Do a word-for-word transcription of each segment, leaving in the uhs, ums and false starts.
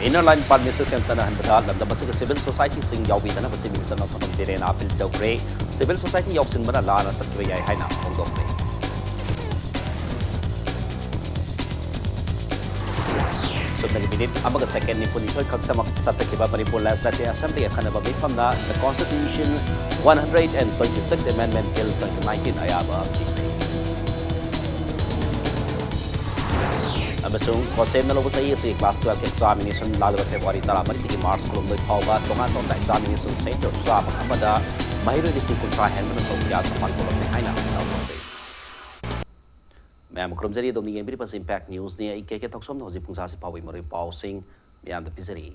Inner Line Permit System ꯆꯠꯅꯍꯟꯕꯗ ꯂꯝꯗꯝ ꯑꯁꯤꯒꯤ civil societyꯁꯤꯡ ꯌꯥꯎꯕꯤꯗꯅꯕ Chief Minister Nongthombam ꯕꯤꯔꯦꯟꯅ appeal ꯇꯧꯈ꯭ꯔꯦ꯫ Civil society ꯌꯥꯎꯁꯤꯟꯕꯅ ꯂꯥꯟꯅ ꯆꯠꯈꯤꯕ ꯌꯥꯏ ꯍꯥꯏꯅ ꯐꯣꯡꯗꯣꯛꯈ꯭ꯔꯦ꯫ ꯁꯨꯞꯅꯒꯤ ꯃꯤꯅꯤꯠ ꯑꯃꯒ ꯁꯦꯀꯦꯟ ꯅꯤꯐꯨꯅꯤꯊꯣꯏ ꯈꯛꯇꯃꯛ ꯆꯠꯊꯈꯤꯕ ꯃꯅꯤꯄꯨꯔ Legislative Assembly ꯑꯈꯟꯅꯕ ꯃꯤꯐꯝꯅ the Constitution one hundred and twenty-six Amendment Bill twenty nineteen ꯑꯌꯥꯕ ꯄꯤꯈ꯭ꯔꯦ꯫ ꯑꯃꯁꯨꯡ ꯀꯣꯁꯦꯝꯅ ꯂꯧꯕ ꯆꯍꯤ ꯑꯁꯤꯒꯤ class twelve examination ꯂꯥꯛꯂꯤꯕ February ꯇꯔꯥꯃꯔꯤꯗꯒꯤ March ꯀꯨꯟꯍꯨꯝꯗꯣꯏ ꯐꯥꯎꯕ ꯇꯣꯉꯥꯟ ꯇꯣꯉꯥꯟꯕ examination center ꯆꯥꯝꯃ ꯑꯃꯗ ꯃꯍꯩꯔꯣꯏ ꯂꯤꯁꯤꯡ ꯀꯨꯟꯊ꯭ꯔꯥ ꯍꯦꯟꯕꯅ ꯁꯔꯨꯛ ꯌꯥꯗꯨꯅ ꯄꯥꯡꯊꯣꯛꯂꯛꯂꯦ ꯍꯥꯏꯅ ꯂꯥꯎꯊꯣꯛꯈ꯭ꯔꯦ꯫ ꯃꯌꯥꯝ ꯈꯨꯔꯨꯝꯖꯔꯤ, ꯑꯗꯣꯝꯅ ꯌꯦꯡꯕꯤꯔꯤꯕꯁꯤ Impact Newsꯅꯤ꯫ ꯑꯩ ꯀꯦ ꯀꯦ ꯊꯣꯛꯆꯣꯝꯅ ꯍꯧꯖꯤꯛ ꯄꯨꯡ ꯁꯥꯁꯤ ꯐꯥꯎꯕꯒꯤ ꯃꯔꯨꯑꯣꯏꯕ ꯄꯥꯎꯁꯤꯡ ꯃꯌꯥꯝꯗ ꯄꯤꯖꯔꯤ꯫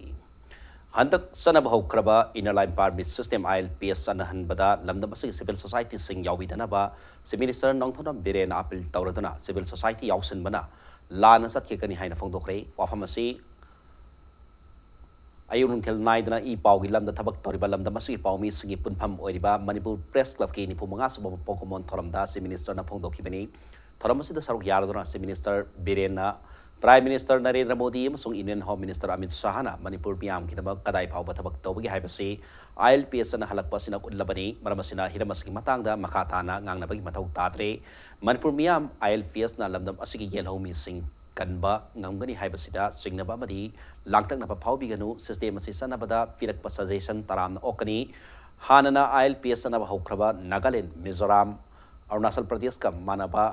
ꯍꯟꯗꯛ ꯆꯠꯅꯕ ꯍꯧꯈ꯭ꯔꯕ Inner Line Permit System, I L P S, ꯆꯠꯅꯍꯟꯕꯗ ꯂꯝꯗꯝ ꯑꯁꯤꯒꯤ civil societyꯁꯤꯡ ꯌꯥꯎꯕꯤꯗꯅꯕ Chief Minister Nongthombam ꯕꯤꯔꯦꯟꯅ appeal ꯇꯧꯔꯗꯨꯅ civil society ꯌꯥꯎꯁꯤꯟꯕꯅ ꯂꯥꯟꯅ ꯆꯠꯈꯤꯒꯅꯤ ꯍꯥꯏꯅ ꯐꯣꯡꯗꯣꯛꯈ꯭ꯔꯦ꯫ ꯋꯥꯐꯝ ꯑꯁꯤ ꯑꯌꯨꯛ ꯅꯨꯡꯊꯤꯜ ꯅꯥꯏꯗꯅ ꯏ ꯄꯥꯎꯒꯤ ꯂꯝꯗ ꯊꯕꯛ ꯇꯧꯔꯤꯕ ꯂꯝꯗꯝ ꯑꯁꯤꯒꯤ ꯄꯥꯎꯃꯤꯁꯤꯡꯒꯤ ꯄꯨꯟꯐꯝ ꯑꯣꯏꯔꯤꯕ ꯃꯅꯤꯄꯨꯔ Press Clubꯀꯤ ꯅꯤꯐꯨ ꯃꯉꯥ ꯁꯨꯕ ꯃꯄꯣꯛ ꯀꯨꯝꯑꯣꯟ ꯊꯧꯔꯝꯗ Chief Ministerꯅ ꯐꯣꯡꯗꯣꯛꯈꯤꯕꯅꯤ꯫ ꯊꯧꯔꯝ ꯑꯁꯤꯗ ꯁꯔꯨꯛ ꯌꯥꯔꯗꯨꯅ Chief Minister ꯕꯤꯔꯦꯟꯅ Prime Minister Narendra Modi ꯑꯃꯁꯨꯡ Union Home Minister Amit ꯁꯥꯍꯅ Manipur ꯃꯤꯌꯥꯝꯒꯤꯗꯃꯛ ꯀꯗꯥꯏ ꯐꯥꯎꯕ ꯊꯕꯛ ꯇꯧꯕꯒꯦ ꯍꯥꯏꯕꯁꯤ I L P S ꯆꯠꯅꯍꯜꯂꯛꯄ ꯑꯁꯤꯅ ꯎꯠꯂꯕꯅꯤ꯫ ꯃꯔꯝ ꯑꯁꯤꯅ ꯍꯤꯔꯝ ꯑꯁꯤꯒꯤ ꯃꯇꯥꯡꯗ ꯃꯈꯥ ꯇꯥꯅ ꯉꯥꯡꯅꯕꯒꯤ ꯃꯊꯧ ꯇꯥꯗ꯭ꯔꯦ꯫ ꯃꯅꯤꯄꯨꯔ ꯃꯤꯌꯥꯝ I L P Sꯅ ꯂꯝꯗꯝ ꯑꯁꯤꯒꯤ ꯌꯦꯜꯍꯧꯃꯤꯁꯤꯡ ꯀꯟꯕ ꯉꯝꯒꯅꯤ ꯍꯥꯏꯕꯁꯤꯗ ꯆꯤꯡꯅꯕ ꯑꯃꯗꯤ ꯂꯥꯡꯇꯛꯅꯕ ꯐꯥꯎꯕꯤꯒꯅꯨ꯫ System ꯑꯁꯤ ꯆꯠꯅꯕꯗ ꯄꯤꯔꯛꯄ suggestion ꯇꯔꯥꯝꯅ ꯑꯣꯛꯀꯅꯤ꯫ ꯍꯥꯟꯅꯅ I L P S ꯆꯠꯅꯕ ꯍꯧꯈ꯭ꯔꯕ ꯅꯥꯒꯥꯂꯦꯟ, ꯃꯤꯖꯣꯔꯥꯝ, ꯑꯔꯨꯅꯥꯆꯜ ꯄ꯭ꯔꯗꯦꯁꯀ ꯃꯥꯟꯅꯕ,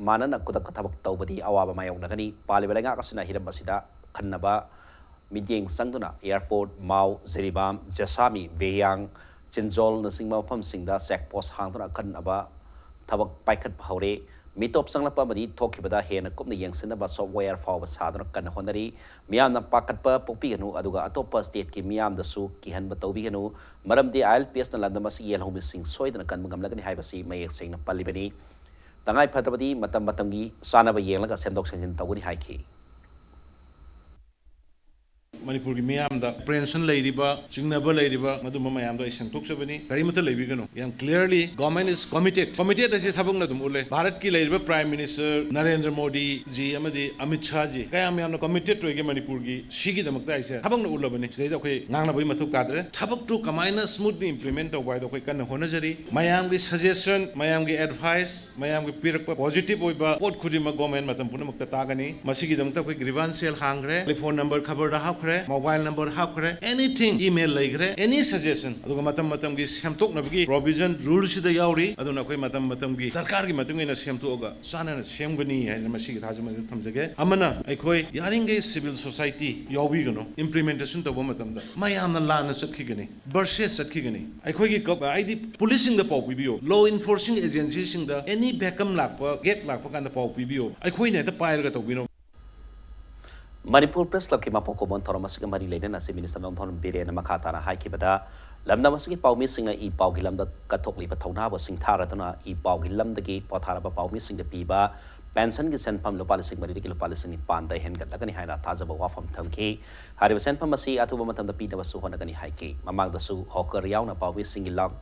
ꯃꯥꯟꯅꯅ ꯈꯨꯗꯛꯇ ꯊꯕꯛ ꯇꯧꯕꯗꯤ ꯑꯋꯥꯕ ꯃꯥꯌꯣꯛꯅꯒꯅꯤ꯫ ꯄꯥꯜꯂꯤꯕ ꯂꯩꯉꯥꯛ ꯑꯁꯤꯅ ꯍꯤꯔꯝ ꯑꯁꯤꯗ ꯑꯈꯟꯅꯕ ꯃꯤꯠꯌꯦꯡ ꯆꯪꯗꯨꯅ airport, ꯃꯥꯎ, ꯖꯤꯔꯤꯕꯥꯝ, ꯖꯦꯁꯥꯃꯤ, ꯚꯦꯌꯥꯡ, ꯆꯤꯟꯖꯣꯜꯅꯆꯤꯡꯕ ꯃꯐꯝꯁꯤꯡꯗ check post ꯍꯥꯡꯗꯨꯅ ꯑꯈꯟꯅꯕ ꯊꯕꯛ ꯄꯥꯏꯈꯠꯄ ꯍꯧꯔꯦ꯫ ꯃꯤꯇꯣꯞ ꯆꯪꯂꯛꯄ ꯑꯃꯗꯤ ꯊꯣꯛꯈꯤꯕꯗ ꯍꯦꯟꯅ ꯀꯨꯞꯅ ꯌꯦꯡꯁꯤꯟꯅꯕ software ꯐꯥꯎꯕ ꯁꯥꯗꯨꯅ ꯀꯟꯅ ꯍꯣꯠꯅꯔꯤ꯫ ꯃꯤꯌꯥꯝꯅ ꯄꯥꯈꯠꯄ ꯄꯣꯛꯄꯤꯒꯅꯨ, ꯑꯗꯨꯒ ꯑꯇꯣꯞꯄ stateꯀꯤ ꯃꯤꯌꯥꯝꯗꯁꯨ ꯀꯤꯍꯟꯕ ꯇꯧꯕꯤꯒꯅꯨ, ꯃꯔꯝꯗꯤ I L P Sꯅ ꯂꯝꯗꯝ ꯑꯁꯤꯒꯤ ꯌꯦꯜꯍꯧꯃꯤꯁꯤꯡ ꯁꯣꯏꯗꯅ ꯀꯟꯕ ꯉꯝꯂꯒꯅꯤ ꯍꯥꯏꯕꯁꯤ ꯃꯌꯦꯛ ꯁꯦꯡꯅ ꯄꯜꯂꯤꯕꯅꯤ꯫ ꯇꯉꯥꯏ ꯐꯗ꯭ꯔꯕꯗꯤ ꯃꯇꯝ ꯃꯇꯝꯒꯤ ꯆꯥꯅꯕ ꯌꯦꯡꯂꯒ ꯁꯦꯝꯗꯣꯛ ꯁꯦꯝꯖꯤꯟ ꯇꯧꯒꯅꯤ ꯍꯥꯏꯈꯤ꯫ ꯃꯅꯤꯄꯨꯔꯒꯤ ꯃꯤꯌꯥꯝꯗ ꯑꯦꯄ꯭ꯔꯦꯟꯁꯟ ꯂꯩꯔꯤꯕ, ꯆꯤꯡꯅꯕ ꯂꯩꯔꯤꯕ, ꯃꯗꯨꯝꯕ ꯃꯌꯥꯝꯗꯣ ꯑꯩ ꯁꯦꯡꯗꯣꯛꯆꯕꯅꯤ꯫ ꯀꯔꯤꯃꯠꯇ ꯂꯩꯕꯤꯒꯅꯨ꯫ ꯌꯥꯝ clearly government is committed꯫ Committed ꯑꯁꯤ ꯊꯕꯛꯅ ꯑꯗꯨꯝ ꯎꯠꯂꯦ꯫ ꯚꯥꯔꯠꯀꯤ ꯂꯩꯔꯤꯕ Prime Minister Narendra Modi G ꯑꯃꯗꯤ ꯑꯃꯤꯠ ꯁꯥꯍ ꯖꯤ ꯀꯌꯥꯝ ꯌꯥꯝꯅ committed ꯑꯣꯏꯒꯦ ꯃꯅꯤꯄꯨꯔꯒꯤ, ꯁꯤꯒꯤꯗꯃꯛꯇ ꯑꯩꯁꯦ ꯊꯕꯛꯅ ꯎꯠꯂꯕꯅꯤ꯫ ꯁꯤꯗꯩꯗ ꯑꯩꯈꯣꯏ ꯉꯥꯡꯅꯕꯒꯤ ꯃꯊꯧ ꯇꯥꯗ꯭ꯔꯦ꯫ ꯊꯕꯛꯇꯨ ꯀꯃꯥꯏꯅ smoothly implement ꯇꯧꯕ ꯍꯥꯏꯗꯣ ꯑꯩꯈꯣꯏ ꯀꯟꯅ ꯍꯣꯠꯅꯖꯔꯤ꯫ ꯃꯌꯥꯝꯒꯤ suggestion, ꯃꯌꯥꯝꯒꯤ advice, ꯃꯌꯥꯝꯒꯤ ꯄꯤꯔꯛꯄ positive ꯑꯣꯏꯕ ꯄꯣꯠ ꯈꯨꯗꯤꯡꯃꯛ government ꯃꯇꯝ ꯄꯨꯝꯅꯃꯛꯇ ꯇꯥꯒꯅꯤ꯫ ꯃꯁꯤꯒꯤꯗꯃꯛꯇ ꯑꯩꯈꯣꯏ grievance cell ꯍꯥꯡꯈ꯭ꯔꯦ, telephone number ꯈꯕꯔꯗ ꯍꯥꯞꯈ꯭ꯔꯦ, mobile number ꯍꯥꯞꯈ꯭ꯔꯦ, anything, email ꯂꯩꯈ꯭ꯔꯦ, any suggestion꯫ ꯑꯗꯨꯒ ꯃꯇꯝ ꯃꯇꯝꯒꯤ ꯁꯦꯝꯗꯣꯛꯅꯕꯒꯤ provision rule ꯁꯤꯗ ꯌꯥꯎꯔꯤ꯫ ꯑꯗꯨꯅ ꯑꯩꯈꯣꯏ ꯃꯇꯝ ꯃꯇꯝꯒꯤ ꯗꯔꯀꯥꯔꯒꯤ ꯃꯇꯨꯡ ꯏꯟꯅ ꯁꯦꯝꯗꯣꯛꯑꯒ ꯆꯥꯟꯅꯅ ꯁꯦꯝꯒꯅꯤ ꯍꯥꯏꯅ ꯃꯁꯤꯒꯤ ꯊꯥꯖꯕ ꯑꯗꯨꯝ ꯊꯝꯖꯒꯦ꯫ ꯑꯃꯅ, ꯑꯩꯈꯣꯏ ꯌꯥꯔꯤꯈꯩ civil society ꯌꯥꯎꯕꯤꯒꯅꯨ implementation ꯇꯧꯕ ꯃꯇꯝꯗ꯫ ꯃꯌꯥꯝꯅ ꯂꯥꯟꯅ ꯆꯠꯈꯤꯒꯅꯤ, versus ꯆꯠꯈꯤꯒꯅꯤ꯫ ꯑꯩꯈꯣꯏꯒꯤ ꯀ-, ꯍꯥꯏꯗꯤ policeꯁꯤꯡꯗ ꯄꯥꯎ ꯄꯤꯕꯤꯌꯣ, law enforcing agencyꯁꯤꯡꯗ any vacuum ꯂꯥꯛꯄ, gap ꯂꯥꯛꯄ ꯀꯥꯟꯗ ꯄꯥꯎ ꯄꯤꯕꯤꯌꯣ, ꯑꯩꯈꯣꯏꯅ ꯍꯦꯛꯇ ꯄꯥꯏꯔꯒ ꯇꯧꯕꯤꯅꯣ꯫ ꯃꯅꯤꯄꯨꯔ Press Clubꯀꯤ ꯃꯄꯣꯛ ꯀꯨꯝꯑꯣꯟ ꯊꯧꯔꯝ ꯑꯁꯤꯒ ꯃꯔꯤ ꯂꯩꯅꯅ Chief Minister ꯅꯣꯡꯊꯣꯝꯕꯝ ꯕꯤꯔꯦꯟꯅ ꯃꯈꯥ ꯇꯥꯅ ꯍꯥꯏꯈꯤꯕꯗ, ꯂꯝꯗꯝ ꯑꯁꯤꯒꯤ ꯄꯥꯎꯃꯤꯁꯤꯡꯅ ꯏ ꯄꯥꯎꯒꯤ ꯂꯝꯗ ꯀꯠꯊꯣꯛꯂꯤꯕ ꯊꯧꯅꯥꯕꯨ ꯁꯤꯡꯊꯥꯔꯗꯨꯅ ꯏ ꯄꯥꯎꯒꯤ ꯂꯝꯗꯒꯤ ꯄꯣꯊꯥꯔꯕ ꯄꯥꯎꯃꯤꯁꯤꯡꯗ ꯄꯤꯕ ꯄꯦꯟꯁꯟꯒꯤ ꯁꯦꯟꯐꯝ ꯂꯨꯄꯥ ꯂꯤꯁꯤꯡ ꯃꯔꯤꯗꯒꯤ ꯂꯨꯄꯥ ꯂꯤꯁꯤꯡ ꯅꯤꯄꯥꯟꯗ ꯍꯦꯟꯒꯠꯂꯒꯅꯤ ꯍꯥꯏꯅ ꯊꯥꯖꯕ ꯋꯥꯐꯝ ꯊꯝꯈꯤ꯫ ꯍꯥꯏꯔꯤꯕ ꯁꯦꯟꯐꯝ ꯑꯁꯤ ꯑꯊꯨꯕ ꯃꯇꯝꯗ ꯄꯤꯅꯕꯁꯨ ꯍꯣꯠꯅꯒꯅꯤ ꯍꯥꯏꯈꯤ꯫ ꯃꯃꯥꯡꯗꯁꯨ ꯍꯣꯀꯔ ꯌꯥꯎꯅ ꯄꯥꯎꯃꯤꯁꯤꯡꯒꯤ ꯂꯥꯡ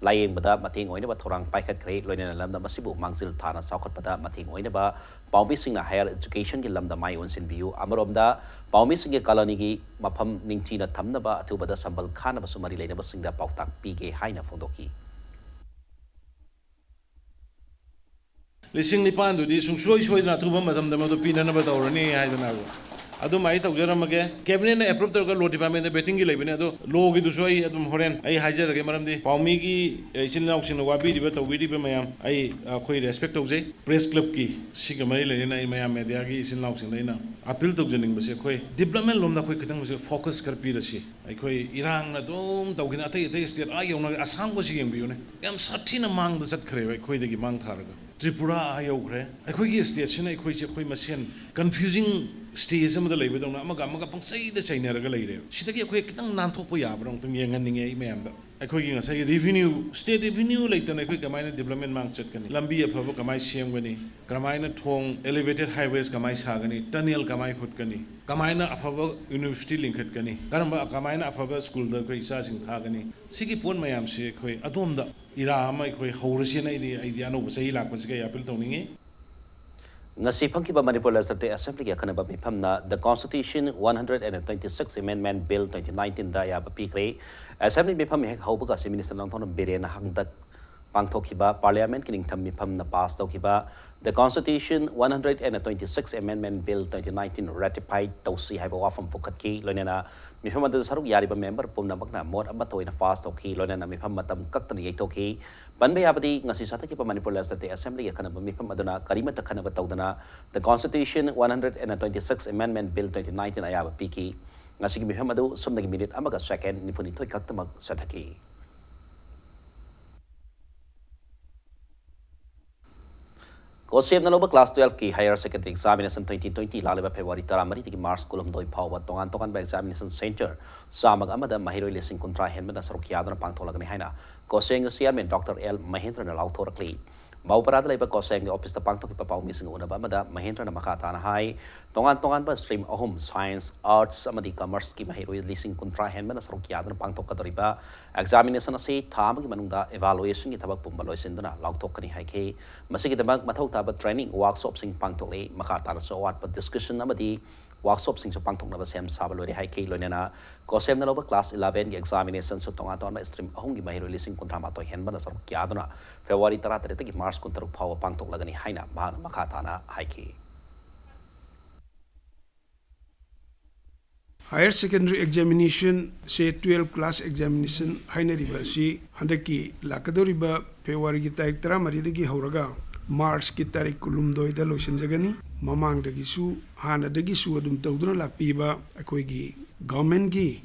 ꯂꯥꯌꯦꯡꯕꯗ ꯃꯇꯦꯡ ꯑꯣꯏꯅꯕ ꯊꯧꯔꯥꯡ ꯄꯥꯏꯈꯠꯈ꯭ꯔꯦ꯫ ꯂꯣꯏꯅꯅ ꯂꯝꯗꯝ ꯑꯁꯤꯕꯨ ꯃꯥꯡꯖꯤꯜ ꯊꯥꯅ ꯆꯥꯎꯈꯠꯄꯗ ꯃꯇꯦꯡ ꯑꯣꯏꯅꯕ ꯄꯥꯎꯃꯤꯁꯤꯡꯅ higher educationꯒꯤ ꯂꯝꯗ ꯃꯥꯏ ꯑꯣꯟꯁꯤꯟꯕꯤꯌꯨ꯫ ꯑꯃꯔꯣꯝꯗ ꯄꯥꯎꯃꯤꯁꯤꯡꯒꯤ colonyꯒꯤ ꯃꯐꯝ ꯅꯤꯡꯊꯤꯅ ꯊꯝꯅꯕ ꯑꯊꯨꯕꯗ ꯁꯝꯕꯜ ꯈꯥꯅꯕꯁꯨ ꯃꯔꯤ ꯂꯩꯅꯕꯁꯤꯡꯗ ꯄꯥꯎꯇꯥꯛ ꯄꯤꯒꯦ ꯍꯥꯏꯅ ꯐꯣꯡꯗꯣꯛꯈꯤ꯫ ꯂꯤꯁꯤꯡ ꯅꯤꯄꯥꯟꯗꯨꯗꯤ ꯁꯨꯡꯁꯣꯏ ꯁꯣꯏꯗꯅ ꯑꯊꯨꯕ ꯃꯇꯝꯗ ꯃꯗꯨ ꯄꯤꯅꯅꯕ ꯇꯧꯔꯅꯤ ꯍꯥꯏꯗꯅ ꯑꯗꯨꯃꯥꯏꯅ ꯇꯧꯖꯔꯝꯃꯒꯦ꯫ Cabinetꯅ approve ꯇꯧꯔꯒ law departmentꯇ vettingꯒꯤ ꯂꯩꯕꯅꯦ, ꯑꯗꯣ lawꯒꯤꯗꯨꯁꯨ ꯑꯩ ꯑꯗꯨꯝ ꯍꯣꯔꯦꯟ ꯑꯩ ꯍꯥꯏꯖꯔꯒꯦ, ꯃꯔꯝꯗꯤ ꯄꯥꯎꯃꯤꯒꯤ ꯏꯆꯤꯟ ꯏꯅꯥꯎꯁꯤꯡꯅ ꯋꯥꯕꯤꯔꯤꯕ ꯇꯧꯕꯤꯔꯤꯕ ꯃꯌꯥꯝ ꯑꯩ, ꯑꯩꯈꯣꯏ respect ꯇꯧꯖꯩ꯫ Press Clubꯀꯤ ꯁꯤꯒ ꯃꯔꯤ ꯂꯩꯅꯅ ꯑꯩ ꯃꯌꯥꯝ mediaꯒꯤ ꯏꯆꯤꯟ ꯏꯅꯥꯎꯁꯤꯡꯗ ꯑꯩꯅ appeal ꯇꯧꯖꯅꯤꯡꯕꯁꯦ, ꯑꯩꯈꯣꯏ development ꯂꯣꯝꯗ ꯑꯩꯈꯣꯏ ꯈꯤꯇꯪ focus ꯈꯔ ꯄꯤꯔꯁꯤ꯫ ꯑꯩꯈꯣꯏ ꯏꯔꯥꯡꯅ ꯑꯗꯨꯝ ꯇꯧꯈꯤꯅ ꯑꯇꯩ ꯑꯇꯩ state ꯑꯥ ꯌꯧꯅ ꯑꯁꯥꯝꯒꯁꯤ ꯌꯦꯡꯕꯤꯌꯨꯅꯦ, ꯌꯥꯝ ꯁꯥꯊꯤꯅ ꯃꯥꯡꯗ ꯆꯠꯈ꯭ꯔꯦꯕ ꯑꯩꯈꯣꯏꯗꯒꯤ ꯃꯥꯡ ꯊꯥꯔꯒ꯫ ꯇ꯭ꯔꯤꯄꯨꯔꯥ ꯑꯥ ꯌꯧꯈ꯭ꯔꯦ꯫ ꯑꯩꯈꯣꯏꯒꯤ stateꯁꯤꯅ ꯑꯩꯈꯣꯏꯁꯦ ꯑꯩꯈꯣꯏ ꯃꯁꯦꯟ confusing ꯁ꯭ꯇꯦꯖ ꯑꯃꯗ ꯂꯩꯕꯗꯧꯅ ꯑꯃꯒ ꯑꯃꯒ ꯄꯪꯆꯩꯗ ꯆꯩꯅꯔꯒ ꯂꯩꯔꯦꯕ꯫ ꯁꯤꯗꯒꯤ ꯑꯩꯈꯣꯏ ꯈꯤꯇꯪ ꯅꯥꯟꯊꯣꯛꯄ ꯌꯥꯕ꯭ꯔꯥ ꯑꯃꯨꯛꯇꯪ ꯌꯦꯡꯍꯟꯅꯤꯡꯉꯦ ꯑꯩ ꯃꯌꯥꯝꯗ꯫ ꯑꯩꯈꯣꯏꯒꯤ ꯉꯁꯥꯏꯒꯤ revenue, state revenue ꯂꯩꯇꯅ ꯑꯩꯈꯣꯏ ꯀꯃꯥꯏꯅ development ꯃꯥꯡ ꯆꯠꯀꯅꯤ? ꯂꯝꯕꯤ ꯑꯐꯕ ꯀꯃꯥꯏꯅ ꯁꯦꯝꯒꯅꯤ? ꯀꯃꯥꯏꯅ ꯊꯣꯡ, elevated highways ꯀꯃꯥꯏꯅ ꯁꯥꯒꯅꯤ? Tunnel ꯀꯃꯥꯏꯅ ꯍꯨꯠꯀꯅꯤ? ꯀꯃꯥꯏꯅ ꯑꯐꯕ university ꯂꯤꯡꯈꯠꯀꯅꯤ? ꯀꯔꯝꯕ, ꯀꯃꯥꯏꯅ ꯑꯐꯕ ꯁ꯭ꯀꯨꯜꯗ ꯑꯩꯈꯣꯏ ꯏꯆꯥꯁꯤꯡ ꯊꯥꯒꯅꯤ? ꯁꯤꯒꯤ ꯄꯣꯠ ꯃꯌꯥꯝꯁꯤ ꯑꯩꯈꯣꯏ ꯑꯗꯣꯝꯗ ꯏꯔꯥ ꯑꯃ ꯑꯩꯈꯣꯏ ꯍꯧꯔꯁꯦꯅ ꯑꯩꯗꯤ, ꯑꯩꯗꯤ ꯑꯅꯧꯕ ꯆꯍꯤ ꯂꯥꯛꯄꯁꯤꯒ ꯑꯩ appeal ꯇꯧꯅꯤꯡꯉꯤ꯫ ꯉꯁꯤ ꯐꯝꯈꯤꯕ Manipur Legislative Assemblyꯒꯤ ꯑꯈꯟꯅꯕ ꯃꯤꯐꯝꯅ The Constitution one hundred and twenty-six Amendment Bill twenty nineteenꯗ ꯑꯌꯥꯕ ꯄꯤꯈ꯭ꯔꯦ꯫ Assembly ꯃꯤꯐꯝ ꯍꯦꯛ ꯍꯧꯕꯒ Chief Minister ꯅꯣꯡꯊꯣꯝꯕꯝ ꯕꯤꯔꯦꯟꯅ ꯍꯟꯗꯛ ꯄꯥꯡꯊꯣꯛꯈꯤꯕ Parliamentꯀꯤ ꯅꯤꯡꯊꯝ ꯃꯤꯐꯝꯅ pass ꯇꯧꯈꯤꯕ The Constitution one hundred and twenty-six Amendment Bill twenty nineteen ratify ꯇꯧꯁꯤ ꯍꯥꯏꯕ ꯋꯥꯐꯝ ꯄꯨꯈꯠꯈꯤ꯫ ꯂꯣꯏꯅꯅ ꯃꯤꯐꯝ ꯑꯗꯨꯗ ꯁꯔꯨꯛ ꯌꯥꯔꯤꯕ member ꯄꯨꯝꯅꯃꯛꯅ ꯃꯣꯠ ꯑꯃꯠꯇ ꯑꯣꯏꯅ pass ꯇꯧꯈꯤ꯫ ꯂꯣꯏꯅꯅ ꯃꯤꯐꯝ ꯃꯇꯝ ꯀꯛꯇꯅ ꯌꯩꯊꯣꯛꯈꯤ꯫ ꯄꯟꯕ ꯌꯥꯕꯗꯤ, ꯉꯁꯤ ꯆꯠꯊꯈꯤꯕ Manipur Legislative Assemblyꯒꯤ ꯑꯈꯟꯅꯕ ꯃꯤꯐꯝ ꯑꯗꯨꯅ ꯀꯔꯤꯃꯠꯇ ꯈꯟꯅꯕ ꯇꯧꯗꯅ The Constitution one hundred and twenty-six Amendment Bill twenty nineteen ꯑꯌꯥꯕ ꯄꯤꯈꯤ꯫ ꯉꯁꯤꯒꯤ ꯃꯤꯐꯝ ꯑꯗꯨ ꯁꯨꯞꯅꯒꯤ minute ꯑꯃꯒ second ꯅꯤꯐꯨꯅꯤꯊꯣꯏ ꯈꯛꯇꯃꯛ ꯆꯠꯊꯈꯤ꯫ COHSEMꯅ ꯂꯧꯕ class twelveꯀꯤ higher secondary examination twenty twenty ꯂꯥꯛꯂꯤꯕ February ꯇꯔꯥꯃꯔꯤꯗꯒꯤ March ꯀꯨꯟꯍꯨꯝꯗꯣꯏ ꯐꯥꯎꯕ ꯇꯣꯉꯥꯟ ꯇꯣꯉꯥꯟꯕ examination centre ꯆꯥꯝꯃꯒ ꯑꯃꯗ ꯃꯍꯩꯔꯣꯏ ꯂꯤꯁꯤꯡ ꯀꯨꯟꯊ꯭ꯔꯥ ꯍꯦꯟꯕꯅ ꯁꯔꯨꯛ ꯌꯥꯗꯨꯅ ꯄꯥꯡꯊꯣꯛꯂꯒꯅꯤ ꯍꯥꯏꯅ COHSEMꯒꯤ chairman Doctor L ꯃꯍꯦꯟꯗ꯭ꯔꯅ ꯂꯥꯎꯊꯣꯔꯛꯂꯤ꯫ ꯕꯥꯕꯨꯄꯥꯔꯥꯗ ꯂꯩꯕ COHSEMꯒꯤ officeꯇ ꯄꯥꯡꯊꯣꯛꯈꯤꯕ ꯄꯥꯎꯃꯤꯁꯤꯡꯒ ꯎꯅꯕ ꯑꯃꯗ ꯃꯍꯦꯟꯗ꯭ꯔꯅ ꯃꯈꯥ ꯇꯥꯅ ꯍꯥꯏ, ꯇꯣꯉꯥꯟ ꯇꯣꯉꯥꯟꯕ stream ꯑꯍꯨꯝ, science, arts ꯑꯃꯗꯤ commerceꯀꯤ ꯃꯍꯩꯔꯣꯏ ꯂꯤꯁꯤꯡ ꯀꯨꯟꯊ꯭ꯔꯥ ꯍꯦꯟꯕꯅ ꯁꯔꯨꯛ ꯌꯥꯗꯨꯅ ꯄꯥꯡꯊꯣꯛꯀꯗꯧꯔꯤꯕ examination ꯑꯁꯤ ꯊꯥ ꯑꯃꯒꯤ ꯃꯅꯨꯡꯗ evaluationꯒꯤ ꯊꯕꯛ ꯄꯨꯝꯕ ꯂꯣꯏꯁꯤꯟꯗꯨꯅ ꯂꯥꯎꯊꯣꯛꯀꯅꯤ ꯍꯥꯏꯈꯤ꯫ ꯃꯁꯤꯒꯤꯗꯃꯛ ꯃꯊꯧ ꯇꯥꯕ training workshopꯁꯤꯡ ꯄꯥꯡꯊꯣꯛꯂꯤ꯫ ꯃꯈꯥ ꯇꯥꯅꯁꯨ ꯑꯋꯥꯠꯄ discussion ꯑꯃꯗꯤ workshopꯁꯤꯡꯁꯨ ꯄꯥꯡꯊꯣꯛꯅꯕ ꯁꯦꯝ ꯁꯥꯕ ꯂꯣꯏꯔꯦ ꯍꯥꯏꯈꯤ꯫ ꯂꯣꯏꯅꯅ COHSEMꯅ ꯂꯧꯕ class elevenꯒꯤ examinationꯁꯨ ꯇꯣꯉꯥꯟ ꯇꯣꯉꯥꯟꯕ stream ꯑꯍꯨꯝꯒꯤ ꯃꯍꯩꯔꯣꯏ ꯂꯤꯁꯤꯡ ꯀꯨꯟꯊ꯭ꯔꯥ ꯃꯥꯊꯣꯏ ꯍꯦꯟꯕꯅ ꯁꯔꯨꯛ ꯌꯥꯗꯨꯅ February ꯇꯔꯥꯇꯔꯦꯠꯇꯒꯤ March ꯀꯨꯟꯇꯔꯨꯛ ꯐꯥꯎꯕ ꯄꯥꯡꯊꯣꯛꯂꯒꯅꯤ ꯍꯥꯏꯅ ꯃꯍꯥꯛꯅ ꯃꯈꯥ ꯇꯥꯅ ꯍꯥꯏꯈꯤ꯫ Higher secondary examinationꯁꯦ twelve class examination ꯍꯥꯏꯅꯔꯤꯕ ꯑꯁꯤ ꯍꯟꯗꯛꯀꯤ ꯂꯥꯛꯀꯗꯧꯔꯤꯕ Februaryꯒꯤ ꯇꯥꯔꯤꯛ ꯇꯔꯥꯃꯔꯤꯗꯒꯤ ꯍꯧꯔꯒ Marchꯀꯤ ꯇꯥꯔꯤꯛ ꯀꯨꯟꯍꯨꯝꯗꯣꯏꯗ ꯂꯣꯏꯁꯤꯟꯖꯒꯅꯤ꯫ ꯃꯃꯥꯡꯗꯒꯤꯁꯨ, ꯍꯥꯟꯅꯗꯒꯤꯁꯨ ꯑꯗꯨꯝ ꯇꯧꯗꯨꯅ ꯂꯥꯛꯄꯤꯕ ꯑꯩꯈꯣꯏꯒꯤ governmentꯀꯤ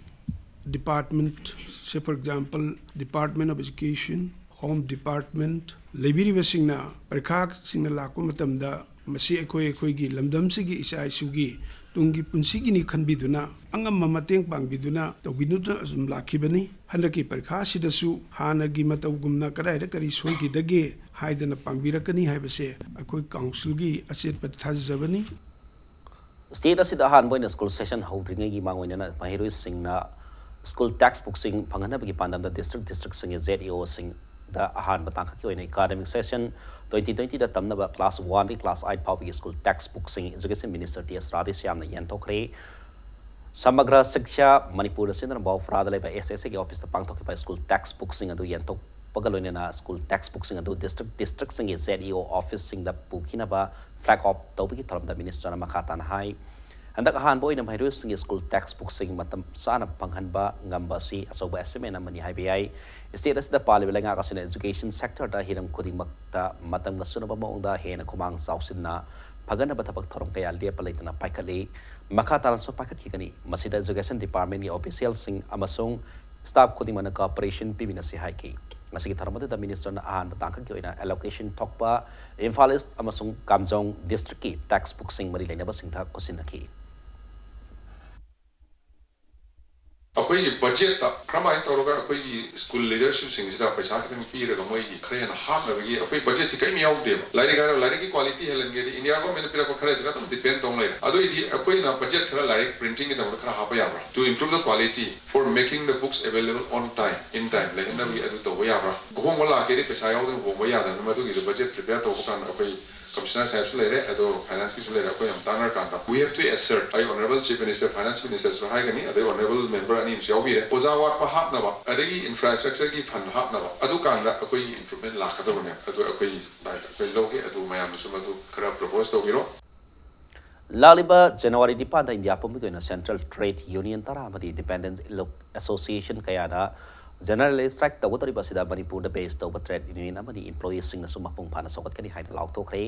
departmentꯁꯦ, for example, Department of Education, Home Department, ꯂꯩꯕꯤꯔꯤꯕꯁꯤꯡꯅ ꯄꯔꯤꯈꯥꯁꯤꯡꯅ ꯂꯥꯛꯄ ꯃꯇꯝꯗ ꯃꯁꯤ ꯑꯩꯈꯣꯏ, ꯑꯩꯈꯣꯏꯒꯤ ꯂꯝꯗꯝꯁꯤꯒꯤ ꯏꯆꯥ ꯏꯁꯨꯒꯤ ꯇꯨꯡꯒꯤ ꯄꯨꯟꯁꯤꯒꯤꯅꯤ ꯈꯟꯕꯤꯗꯨꯅ ꯑꯉꯝꯕ ꯃꯇꯦꯡ ꯄꯥꯡꯕꯤꯗꯨꯅ ꯇꯧꯕꯤꯗꯨꯅ ꯑꯁꯨꯝ ꯂꯥꯛꯈꯤꯕꯅꯤ꯫ ꯍꯟꯗꯛꯀꯤ ꯄꯔꯤꯈꯥ ꯑꯁꯤꯗꯁꯨ ꯍꯥꯟꯅꯒꯤ ꯃꯇꯧꯒꯨꯝꯅ ꯀꯗꯥꯏꯗ ꯀꯔꯤ ꯁꯣꯏꯈꯤꯗꯒꯦ ꯍꯥꯏꯗꯅ ꯄꯥꯡꯕꯤꯔꯛꯀꯅꯤ ꯍꯥꯏꯕꯁꯦ ꯑꯩꯈꯣꯏ ꯀꯥꯎꯟꯁꯤꯜꯒꯤ ꯑꯆꯦꯠꯄ ꯊꯥꯖꯖꯕꯅꯤ꯫ ꯁ꯭ꯇꯦꯠ ꯑꯁꯤꯗ ꯑꯍꯥꯟꯕ ꯑꯣꯏꯅ ꯁ꯭ꯀꯨꯜ ꯁꯦꯁꯟ ꯍꯧꯗ꯭ꯔꯤꯉꯩꯒꯤ ꯃꯥꯡꯑꯣꯏꯅꯅ ꯃꯍꯩꯔꯣꯏꯁꯤꯡꯅ ꯁ꯭ꯀꯨꯜ ꯇꯦꯛꯁ ꯕꯨꯛꯁꯤꯡ ꯐꯪꯍꯟꯅꯕꯒꯤ ꯄꯥꯟꯗꯝꯗ ꯗꯤꯁꯇ꯭ꯔꯤꯛ ꯗꯤꯁꯇ꯭ꯔꯤꯛꯁꯤꯡꯒꯤ ꯖꯦꯠ ꯏ ꯑꯣꯁꯤꯡꯗ ꯑꯍꯥꯟꯕ ꯇꯥꯡꯀꯛꯀꯤ ꯑꯣꯏꯅ ꯑꯦꯀꯥꯗꯃꯤꯛ ꯁꯦꯁꯟ ꯇ꯭ꯋꯦꯟꯇꯤ ꯇ꯭ꯋꯦꯟꯇꯤꯗ ꯇꯝꯅꯕ ꯀ꯭ꯂꯥꯁ ꯋꯥꯟꯗꯒꯤ ꯀ꯭ꯂꯥꯁ ꯑꯥꯏꯠ ꯐꯥꯎꯕꯒꯤ ꯁ꯭ꯀꯨꯜ ꯇꯦꯛꯁ ꯕꯨꯛꯁꯤꯡ ꯏꯖꯨꯀꯦꯁꯟ ꯃꯤꯅꯤꯁꯇꯔ ꯇꯤ ꯑꯦꯁ ꯔꯥꯙꯦꯁ꯭ꯌꯥꯝꯅ ꯌꯦꯟꯊꯣꯛꯈ꯭ꯔꯦ꯫ ꯁꯃꯒ꯭ꯔ ꯁꯤꯛꯁꯥ ꯃꯅꯤꯄꯨꯔꯗ ꯁꯤꯖꯤꯟꯅꯔꯝꯕ ꯎꯐ꯭ꯔꯥꯗ ꯂꯩꯕ ꯑꯦꯁ ꯑꯦꯁ ꯁꯤꯒꯤ ꯑꯣꯐꯤꯁꯇ ꯄꯥꯡꯊꯣꯛꯈꯤꯕ ꯁ꯭ꯀꯨꯜ ꯇꯦꯛꯁ ꯕꯨꯛꯁꯤꯡ ꯑꯗꯨ ꯌꯦꯟꯊꯣꯛꯄꯒ ꯂꯣꯏꯅꯅ ꯁ꯭ꯀꯨꯜ ꯇꯦꯛꯁ ꯕꯨꯛꯁꯤꯡ ꯑꯗꯨ ꯗꯤꯁꯇ꯭ꯔꯤꯛ ꯗꯤꯁꯇ꯭ꯔꯤꯛꯁꯤꯡꯒꯤ ꯖꯦꯠ ꯏ ꯑꯣ ꯑꯣꯐꯤꯁꯁꯤꯡꯗ ꯄꯨꯈꯤꯅꯕ ꯐ꯭ꯂꯦꯒ ꯑꯣꯐ ꯇꯧꯕꯒꯤ ꯊꯧꯔꯝꯗ ꯃꯤꯅꯤꯁꯇꯔꯅ ꯃꯈꯥ ꯇꯥꯅ ꯍꯥꯏ, ꯍꯟꯗꯛ ꯑꯍꯥꯟꯕ ꯑꯣꯏꯅ ꯃꯍꯩꯔꯣꯏꯁꯤꯡꯒꯤ ꯁ꯭ꯀꯨꯜ ꯇꯦꯛꯁ ꯕꯨꯛꯁꯤꯡ ꯃꯇꯝ ꯆꯥꯅ ꯐꯪꯍꯟꯕ ꯉꯝꯕ ꯑꯁꯤ ꯑꯆꯧꯕ ꯑꯦꯆꯤꯞꯃꯦꯟ ꯑꯃꯅꯤ ꯍꯥꯏꯕ ꯌꯥꯏ꯫ ꯁ꯭ꯇꯦꯠ ꯑꯁꯤꯗ ꯄꯥꯜꯂꯤꯕ ꯂꯩꯉꯥꯛ ꯑꯁꯤꯅ ꯏꯖꯨꯀꯦꯁꯟ ꯁꯦꯛꯇꯔꯗ ꯍꯤꯔꯝ ꯈꯨꯗꯤꯡꯃꯛꯇ ꯃꯇꯝꯒ ꯆꯨꯅꯕ ꯃꯑꯣꯡꯗ ꯍꯦꯟꯅ ꯈꯨꯃꯥꯡ ꯆꯥꯎꯁꯤꯟꯅ ꯐꯒꯠꯅꯕ ꯊꯕꯛ ꯊꯧꯔꯝ ꯀꯌꯥ ꯂꯦꯞꯄ ꯂꯩꯇꯅ ꯄꯥꯏꯈꯠꯂꯤ꯫ ꯃꯈꯥ ꯇꯥꯅꯁꯨ ꯄꯥꯏꯈꯠꯈꯤꯒꯅꯤ꯫ ꯃꯁꯤꯗ ꯏꯖꯨꯀꯦꯁꯟ ꯗꯤꯄꯥꯔꯠꯃꯦꯟꯒꯤ ꯑꯣꯐꯤꯁꯤꯌꯦꯜꯁꯤꯡ ꯑꯃꯁꯨꯡ ꯁ꯭ꯇꯥꯐ ꯈꯨꯗꯤꯡꯃꯛꯅ ꯀꯣꯑꯣꯄꯔꯦꯁꯟ ꯄꯤꯃꯤꯟꯅꯁꯤ ꯍꯥꯏꯈꯤ꯫ ꯉꯁꯤꯒꯤ ꯊꯧꯔꯝ ꯑꯗꯨꯗ ꯃꯤꯅꯤꯁꯇꯔꯅ ꯑꯍꯥꯟꯕ ꯇꯥꯡꯀꯛꯀꯤ ꯑꯣꯏꯅ ꯑꯦꯂꯣꯀꯦꯁꯟ ꯊꯣꯛꯄ ꯏꯝꯐꯥꯜ ꯏꯁ ꯑꯃꯁꯨꯡ ꯀꯥꯝꯖꯣꯡ ꯗꯤꯁꯇ꯭ꯔꯤꯛꯀꯤ ꯇꯦꯛꯁ ꯕꯨꯛꯁꯤꯡ ꯃꯔꯤ ꯂꯩꯅꯕꯁꯤꯡꯗ ꯈꯨꯠꯁꯤꯟꯅꯈꯤ꯫ ꯑꯩꯈꯣꯏꯒꯤ ꯕꯖꯦꯠꯇ ꯀꯔꯝꯍꯥꯏꯅ ꯇꯧꯔꯒ ꯑꯩꯈꯣꯏꯒꯤ ꯁ꯭ꯀꯨꯜ ꯂꯤꯗꯔꯁꯤꯞꯁꯤꯡꯁꯤꯗ ꯄꯩꯁꯥ ꯈꯤꯇꯪ ꯄꯤꯔꯒ ꯃꯣꯏꯒꯤ ꯈꯔ ꯍꯦꯟꯅ ꯍꯥꯞꯅꯕꯒꯤ ꯑꯩꯈꯣꯏ ꯕꯖꯦꯠꯁꯤ ꯀꯔꯤꯝ ꯌꯥꯎꯗꯦꯕ꯫ ꯂꯥꯏꯔꯤꯛ ꯍꯥꯏꯔꯣ, ꯂꯥꯏꯔꯤꯛꯀꯤ ꯀ꯭ꯋꯥꯂꯤꯇꯤ ꯍꯦꯜꯍꯟꯒꯦꯗꯤ ꯏꯟꯗꯤꯌꯥ ꯒꯣꯔꯃꯦꯟꯅ ꯄꯤꯔꯛꯄ ꯈꯔꯁꯤꯅ ꯑꯗꯨꯝ ꯗꯤꯄꯦꯟ ꯇꯧ ꯂꯩꯔꯦ꯫ ꯑꯗꯨꯏꯗꯤ ꯑꯩꯈꯣꯏꯅ ꯕꯖꯦꯠ ꯈꯔ ꯂꯥꯏꯔꯤꯛ ꯄ꯭ꯔꯤꯟꯇꯤꯡꯒꯤꯗꯃꯛꯇ ꯈꯔ ꯍꯥꯞꯄ ꯌꯥꯕ꯭ꯔꯥ? To improve the quality for making the books available on time, in time ꯂꯩꯍꯟꯅꯕꯒꯤ ꯑꯗꯨ ꯇꯧꯕ ꯌꯥꯕ꯭ꯔꯥ? ꯑꯍꯣꯡꯕ ꯂꯥꯛꯀꯦꯗꯤ ꯄꯩꯁꯥ ꯌꯥꯎꯗꯅ ꯍꯣꯡꯕ ꯌꯥꯗꯕꯅꯤ꯫ ꯃꯗꯨꯒꯤꯗꯨ ꯕꯖꯦꯠ ꯄ꯭ꯔꯤꯄꯦꯌꯔ ꯇꯧꯕ ꯀꯥꯟꯗ ꯑꯩꯈꯣꯏ ꯀꯃꯤꯁꯅꯔ ꯁꯥꯍꯦꯕꯁꯨ ꯂꯩꯔꯦ, ꯑꯗꯣ ꯐꯥꯏꯅꯥꯟꯁꯀꯤꯁꯨ ꯂꯩꯔꯦ꯫ ꯑꯩꯈꯣꯏ ꯌꯥꯝ ꯇꯥꯟꯅꯔꯀꯥꯟꯗ we have to assert, ꯑꯩ ꯑꯣꯅꯔꯦꯕꯜ ꯆꯤꯐ ꯃꯤꯅꯤꯁꯇꯔ, ꯐꯥꯏꯅꯥꯟꯁ ꯃꯤꯅꯤꯁꯇꯔꯁꯨ ꯍꯥꯏꯒꯅꯤ, ꯑꯗꯩ ꯑꯣꯅꯔꯦꯕꯜ ꯃꯦꯝꯕꯔ ꯑꯅꯤ ꯑꯃꯁꯨ ꯌꯥꯎꯕꯤꯔꯦ꯫ ꯑꯣꯖꯥ ꯋꯥꯠꯄ ꯍꯥꯞꯅꯕ, ꯑꯗꯒꯤ ꯏꯟꯐ꯭ꯔꯥꯁ꯭ꯇ꯭ꯔꯛꯆꯔꯒꯤ ꯐꯟ ꯍꯥꯞꯅꯕ, ꯑꯗꯨꯀꯥꯟꯗ ꯑꯩꯈꯣꯏꯒꯤ ꯏꯝꯄ꯭ꯔꯨꯚꯃꯦꯟ ꯂꯥꯛꯀꯗꯕꯅꯦ꯫ ꯑꯗꯨ ꯑꯩꯈꯣꯏ ꯑꯩꯈꯣꯏ ꯂꯧꯒꯦ, ꯑꯗꯨ ꯃꯌꯥꯝꯅꯁꯨ ꯃꯗꯨ ꯈꯔ ꯄ꯭ꯔꯣꯄꯣꯁ ꯇꯧꯕꯤꯔꯣ꯫ ꯂꯥꯛꯂꯤꯕ ꯖꯅꯋꯥꯔꯤ ꯅꯤꯄꯥꯟꯗ ꯏꯟꯗꯤꯌꯥ ꯄꯨꯝꯕꯒꯤ ꯑꯣꯏꯅ ꯁꯦꯟꯇ꯭ꯔꯦꯜ ꯇ꯭ꯔꯦꯗ ꯌꯨꯅꯤꯌꯟ ꯇꯔꯥ ꯑꯃꯗꯤ ꯏꯟꯗꯤꯄꯦꯟꯗꯦꯟꯁ ꯑꯦꯁꯣꯁꯤꯌꯦꯁꯟ ꯀꯌꯥꯅ ꯖꯦꯅꯔꯦꯜ ꯁ꯭ꯇ꯭ꯔꯥꯏꯛ ꯇꯧꯒꯗꯧꯔꯤꯕ ꯑꯁꯤꯗ ꯃꯅꯤꯄꯨꯔꯗ ꯕꯦꯁ ꯇꯧꯕ ꯇ꯭ꯔꯦꯗ ꯌꯨꯅꯤꯌꯟ ꯑꯃꯗꯤ ꯏꯝꯄ꯭ꯂꯣꯌꯤꯁꯁꯤꯡꯅꯁꯨ ꯃꯄꯨꯡ ꯐꯥꯅ ꯁꯧꯒꯠꯀꯅꯤ ꯍꯥꯏꯅ ꯂꯥꯎꯊꯣꯛꯈ꯭ꯔꯦ꯫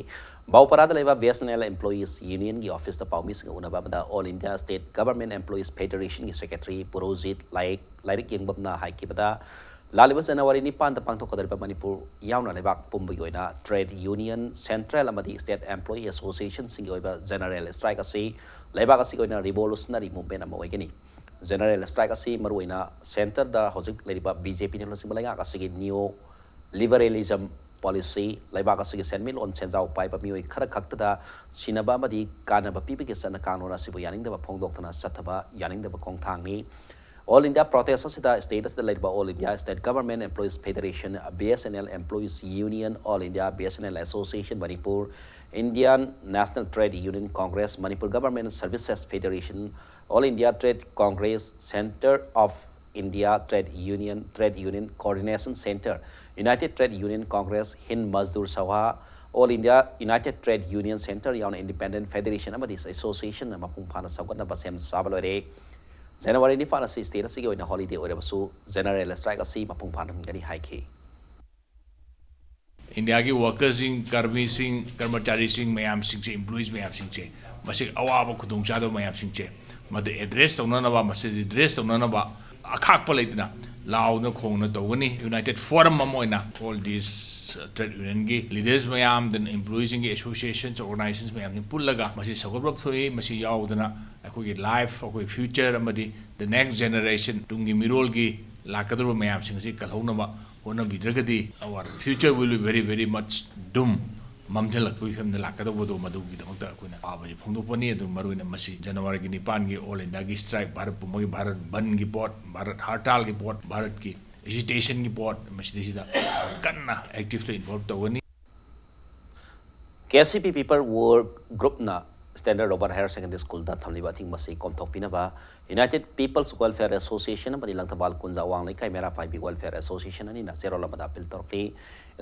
ꯕꯥꯎꯄꯥꯔꯥꯗ ꯂꯩꯕ B S N L employees ꯌꯨꯅꯤꯌꯟꯒꯤ ꯑꯣꯐꯤꯁꯇ ꯄꯥꯎꯃꯤꯁꯤꯡꯒ ꯎꯅꯕ ꯑꯃꯗ all India state government employees ꯐꯦꯗꯔꯦꯁꯟꯒꯤ ꯁꯦꯀ꯭ꯔꯦꯇꯔꯤ ꯄꯨꯔꯣꯖꯤꯠ ꯂꯥꯏꯛ ꯂꯥꯏꯔꯤꯛ ꯌꯦꯡꯕꯝꯅ ꯍꯥꯏꯈꯤꯕꯗ, ꯂꯥꯛꯂꯤꯕ ꯖꯅꯋꯥꯔꯤ ꯅꯤꯄꯥꯟꯗ ꯄꯥꯡꯊꯣꯛꯀꯗꯧꯔꯤꯕ ꯃꯅꯤꯄꯨꯔ ꯌꯥꯎꯅ ꯂꯩꯕꯥꯛ ꯄꯨꯝꯕꯒꯤ ꯑꯣꯏꯅ trade union, central ꯑꯃꯗꯤ state employee associationꯁꯤꯡꯒꯤ ꯑꯣꯏꯕ general strike ꯑꯁꯤ ꯂꯩꯕꯥꯛ ꯑꯁꯤꯒꯤ ꯑꯣꯏꯅ revolutionary movement ꯑꯃ ꯑꯣꯏꯒꯅꯤ꯫ General strike ꯑꯁꯤ ꯃꯔꯨꯑꯣꯏꯅ centreꯗ ꯍꯧꯖꯤꯛ ꯂꯩꯔꯤꯕ BJPꯅ ꯂꯨꯆꯤꯡꯕ ꯂꯩꯉꯥꯛ ꯑꯁꯤꯒꯤ neo liberalism policy, ꯂꯩꯕꯥꯛ ꯑꯁꯤꯒꯤ ꯁꯦꯟꯃꯤꯠꯂꯣꯟ ꯁꯦꯟꯖꯥꯎ ꯄꯥꯏꯕ ꯃꯤꯑꯣꯏ ꯈꯔ ꯈꯛꯇꯗ ꯁꯤꯟꯅꯕ ꯑꯃꯗꯤ ꯀꯥꯟꯅꯕ ꯄꯤꯕꯒꯤ ꯆꯠꯅ ꯀꯥꯡꯂꯣꯟ ꯑꯁꯤꯕꯨ ꯌꯥꯅꯤꯡꯗꯕ ꯐꯣꯡꯗꯣꯛꯇꯨꯅ ꯆꯠꯊꯕ ꯌꯥꯅꯤꯡꯗꯕ ꯈꯣꯡꯊꯥꯡꯅꯤ꯫ All India protest ꯑꯁꯤꯗ state ꯑꯁꯤꯗ ꯂꯩꯔꯤꯕ All India State Government Employees Federation, BSNL Employees Union, All India BSNL Association Manipur, Indian National Trade Union Congress, Manipur Government Services Federation, All India Trade Congress, Centre of India Trade Union, Trade Union Coordination Centre, United Trade Union Congress, Hind Mazdoor Sabha, All India United Trade Union Centre ꯌꯥꯎꯅ independent federation ꯑꯃꯗꯤ associationꯅ ꯃꯄꯨꯡ ꯐꯥꯅ ꯁꯧꯒꯠꯅꯕ ꯁꯦꯝ ꯁꯥꯕ ꯂꯣꯏꯔꯦ꯫ ꯖꯅꯋꯥꯔꯤ ꯅꯤꯄꯥꯟ ꯑꯁꯤ state ꯑꯁꯤꯒꯤ ꯑꯣꯏꯅ holiday ꯑꯣꯏꯔꯕꯁꯨ, general strike ꯑꯁꯤ ꯃꯄꯨꯡ ꯐꯥꯍꯟꯒꯅꯤ ꯍꯥꯏꯈꯤ꯫ ꯏꯟꯗꯤꯌꯥꯒꯤ workerꯁꯤꯡ, ꯀꯔꯃꯤꯁꯤꯡ, ꯀꯔꯃꯆꯥꯔꯤꯁꯤꯡ ꯃꯌꯥꯝꯁꯤꯡꯁꯦ, employees ꯃꯌꯥꯝꯁꯤꯡꯁꯦ, ꯃꯁꯤ ꯑꯋꯥꯕ ꯈꯨꯗꯣꯡꯆꯥꯗꯕ ꯃꯌꯥꯝꯁꯤꯡꯁꯦ ꯃꯗꯨ address ꯇꯧꯅꯅꯕ, ꯃꯁꯤ redress ꯇꯧꯅꯅꯕ ꯑꯈꯥꯛꯄ ꯂꯩꯇꯅ ꯂꯥꯎꯗꯅ ꯈꯣꯡꯅ ꯇꯧꯒꯅꯤ꯫ United forum ꯑꯃ ꯑꯣꯏꯅ all these trade unionꯒꯤ leaders ꯃꯌꯥꯝ, then employeesꯁꯤꯡꯒꯤ associations, organizations ꯃꯌꯥꯝꯁꯤꯡ ꯄꯨꯜꯂꯒ ꯃꯁꯤ ꯁꯧꯒꯠꯄ ꯊꯣꯛꯏ꯫ ꯃꯁꯤ ꯌꯥꯎꯗꯅ ꯑꯩꯈꯣꯏꯒꯤ life, ꯑꯩꯈꯣꯏ future ꯑꯃꯗꯤ the next generation, ꯇꯨꯡꯒꯤ ꯃꯤꯔꯣꯜꯒꯤ ꯂꯥꯛꯀꯗꯧꯔꯤꯕ ꯃꯌꯥꯝꯁꯤꯡ ꯑꯁꯤ ꯀꯜꯍꯧꯅꯕ ꯍꯣꯠꯅꯕꯤꯗ꯭ꯔꯒꯗꯤ our future will be very, very much doom, ꯃꯝꯁꯤꯜꯂꯛꯄꯒꯤ ꯐꯤꯕꯝꯗ ꯂꯥꯛꯀꯗꯧꯕꯗꯣ, ꯃꯗꯨꯒꯤꯗꯃꯛꯇ ꯑꯩꯈꯣꯏꯅ ꯑꯄꯥꯕꯁꯤ ꯐꯣꯡꯗꯣꯛꯄꯅꯤ꯫ ꯑꯗꯨ ꯃꯔꯨꯑꯣꯏꯅ ꯃꯁꯤ ꯖꯅꯋꯥꯔꯤꯒꯤ ꯅꯤꯄꯥꯟꯒꯤ All Indiaꯒꯤ strike, ꯚꯥꯔꯠ ꯄꯨꯝꯕꯒꯤ ꯚꯥꯔꯠ ꯕꯟꯒꯤ ꯄꯣꯠ, ꯚꯥꯔꯠ ꯍꯔꯇꯥꯜꯒꯤ ꯄꯣꯠ, ꯚꯥꯔꯠꯀꯤ agitationꯒꯤ ꯄꯣꯠ, ꯃꯁꯤꯗꯩꯁꯤꯗ ꯀꯟꯅ actively involve ꯇꯧꯒꯅꯤ꯫ KCP People Work Groupꯅ Standard Robert Higher Secondary Schoolꯗ ꯊꯝꯂꯤꯕ ꯑꯊꯤꯡꯕ ꯑꯁꯤ ꯀꯣꯝꯊꯣꯛꯄꯤꯅꯕ United People's Welfare Association ꯑꯃꯗꯤ ꯂꯪꯊꯕꯥꯜ ꯀꯨꯟꯖꯥ ꯑꯋꯥꯡ ꯂꯩꯀꯥꯏ ꯃꯩꯔꯥ ꯄꯥꯏꯕꯤ Welfare Association ꯑꯅꯤꯅ ꯆꯦꯔꯣꯜ ꯑꯃꯗ appeal ꯇꯧꯔꯛꯂꯤ꯫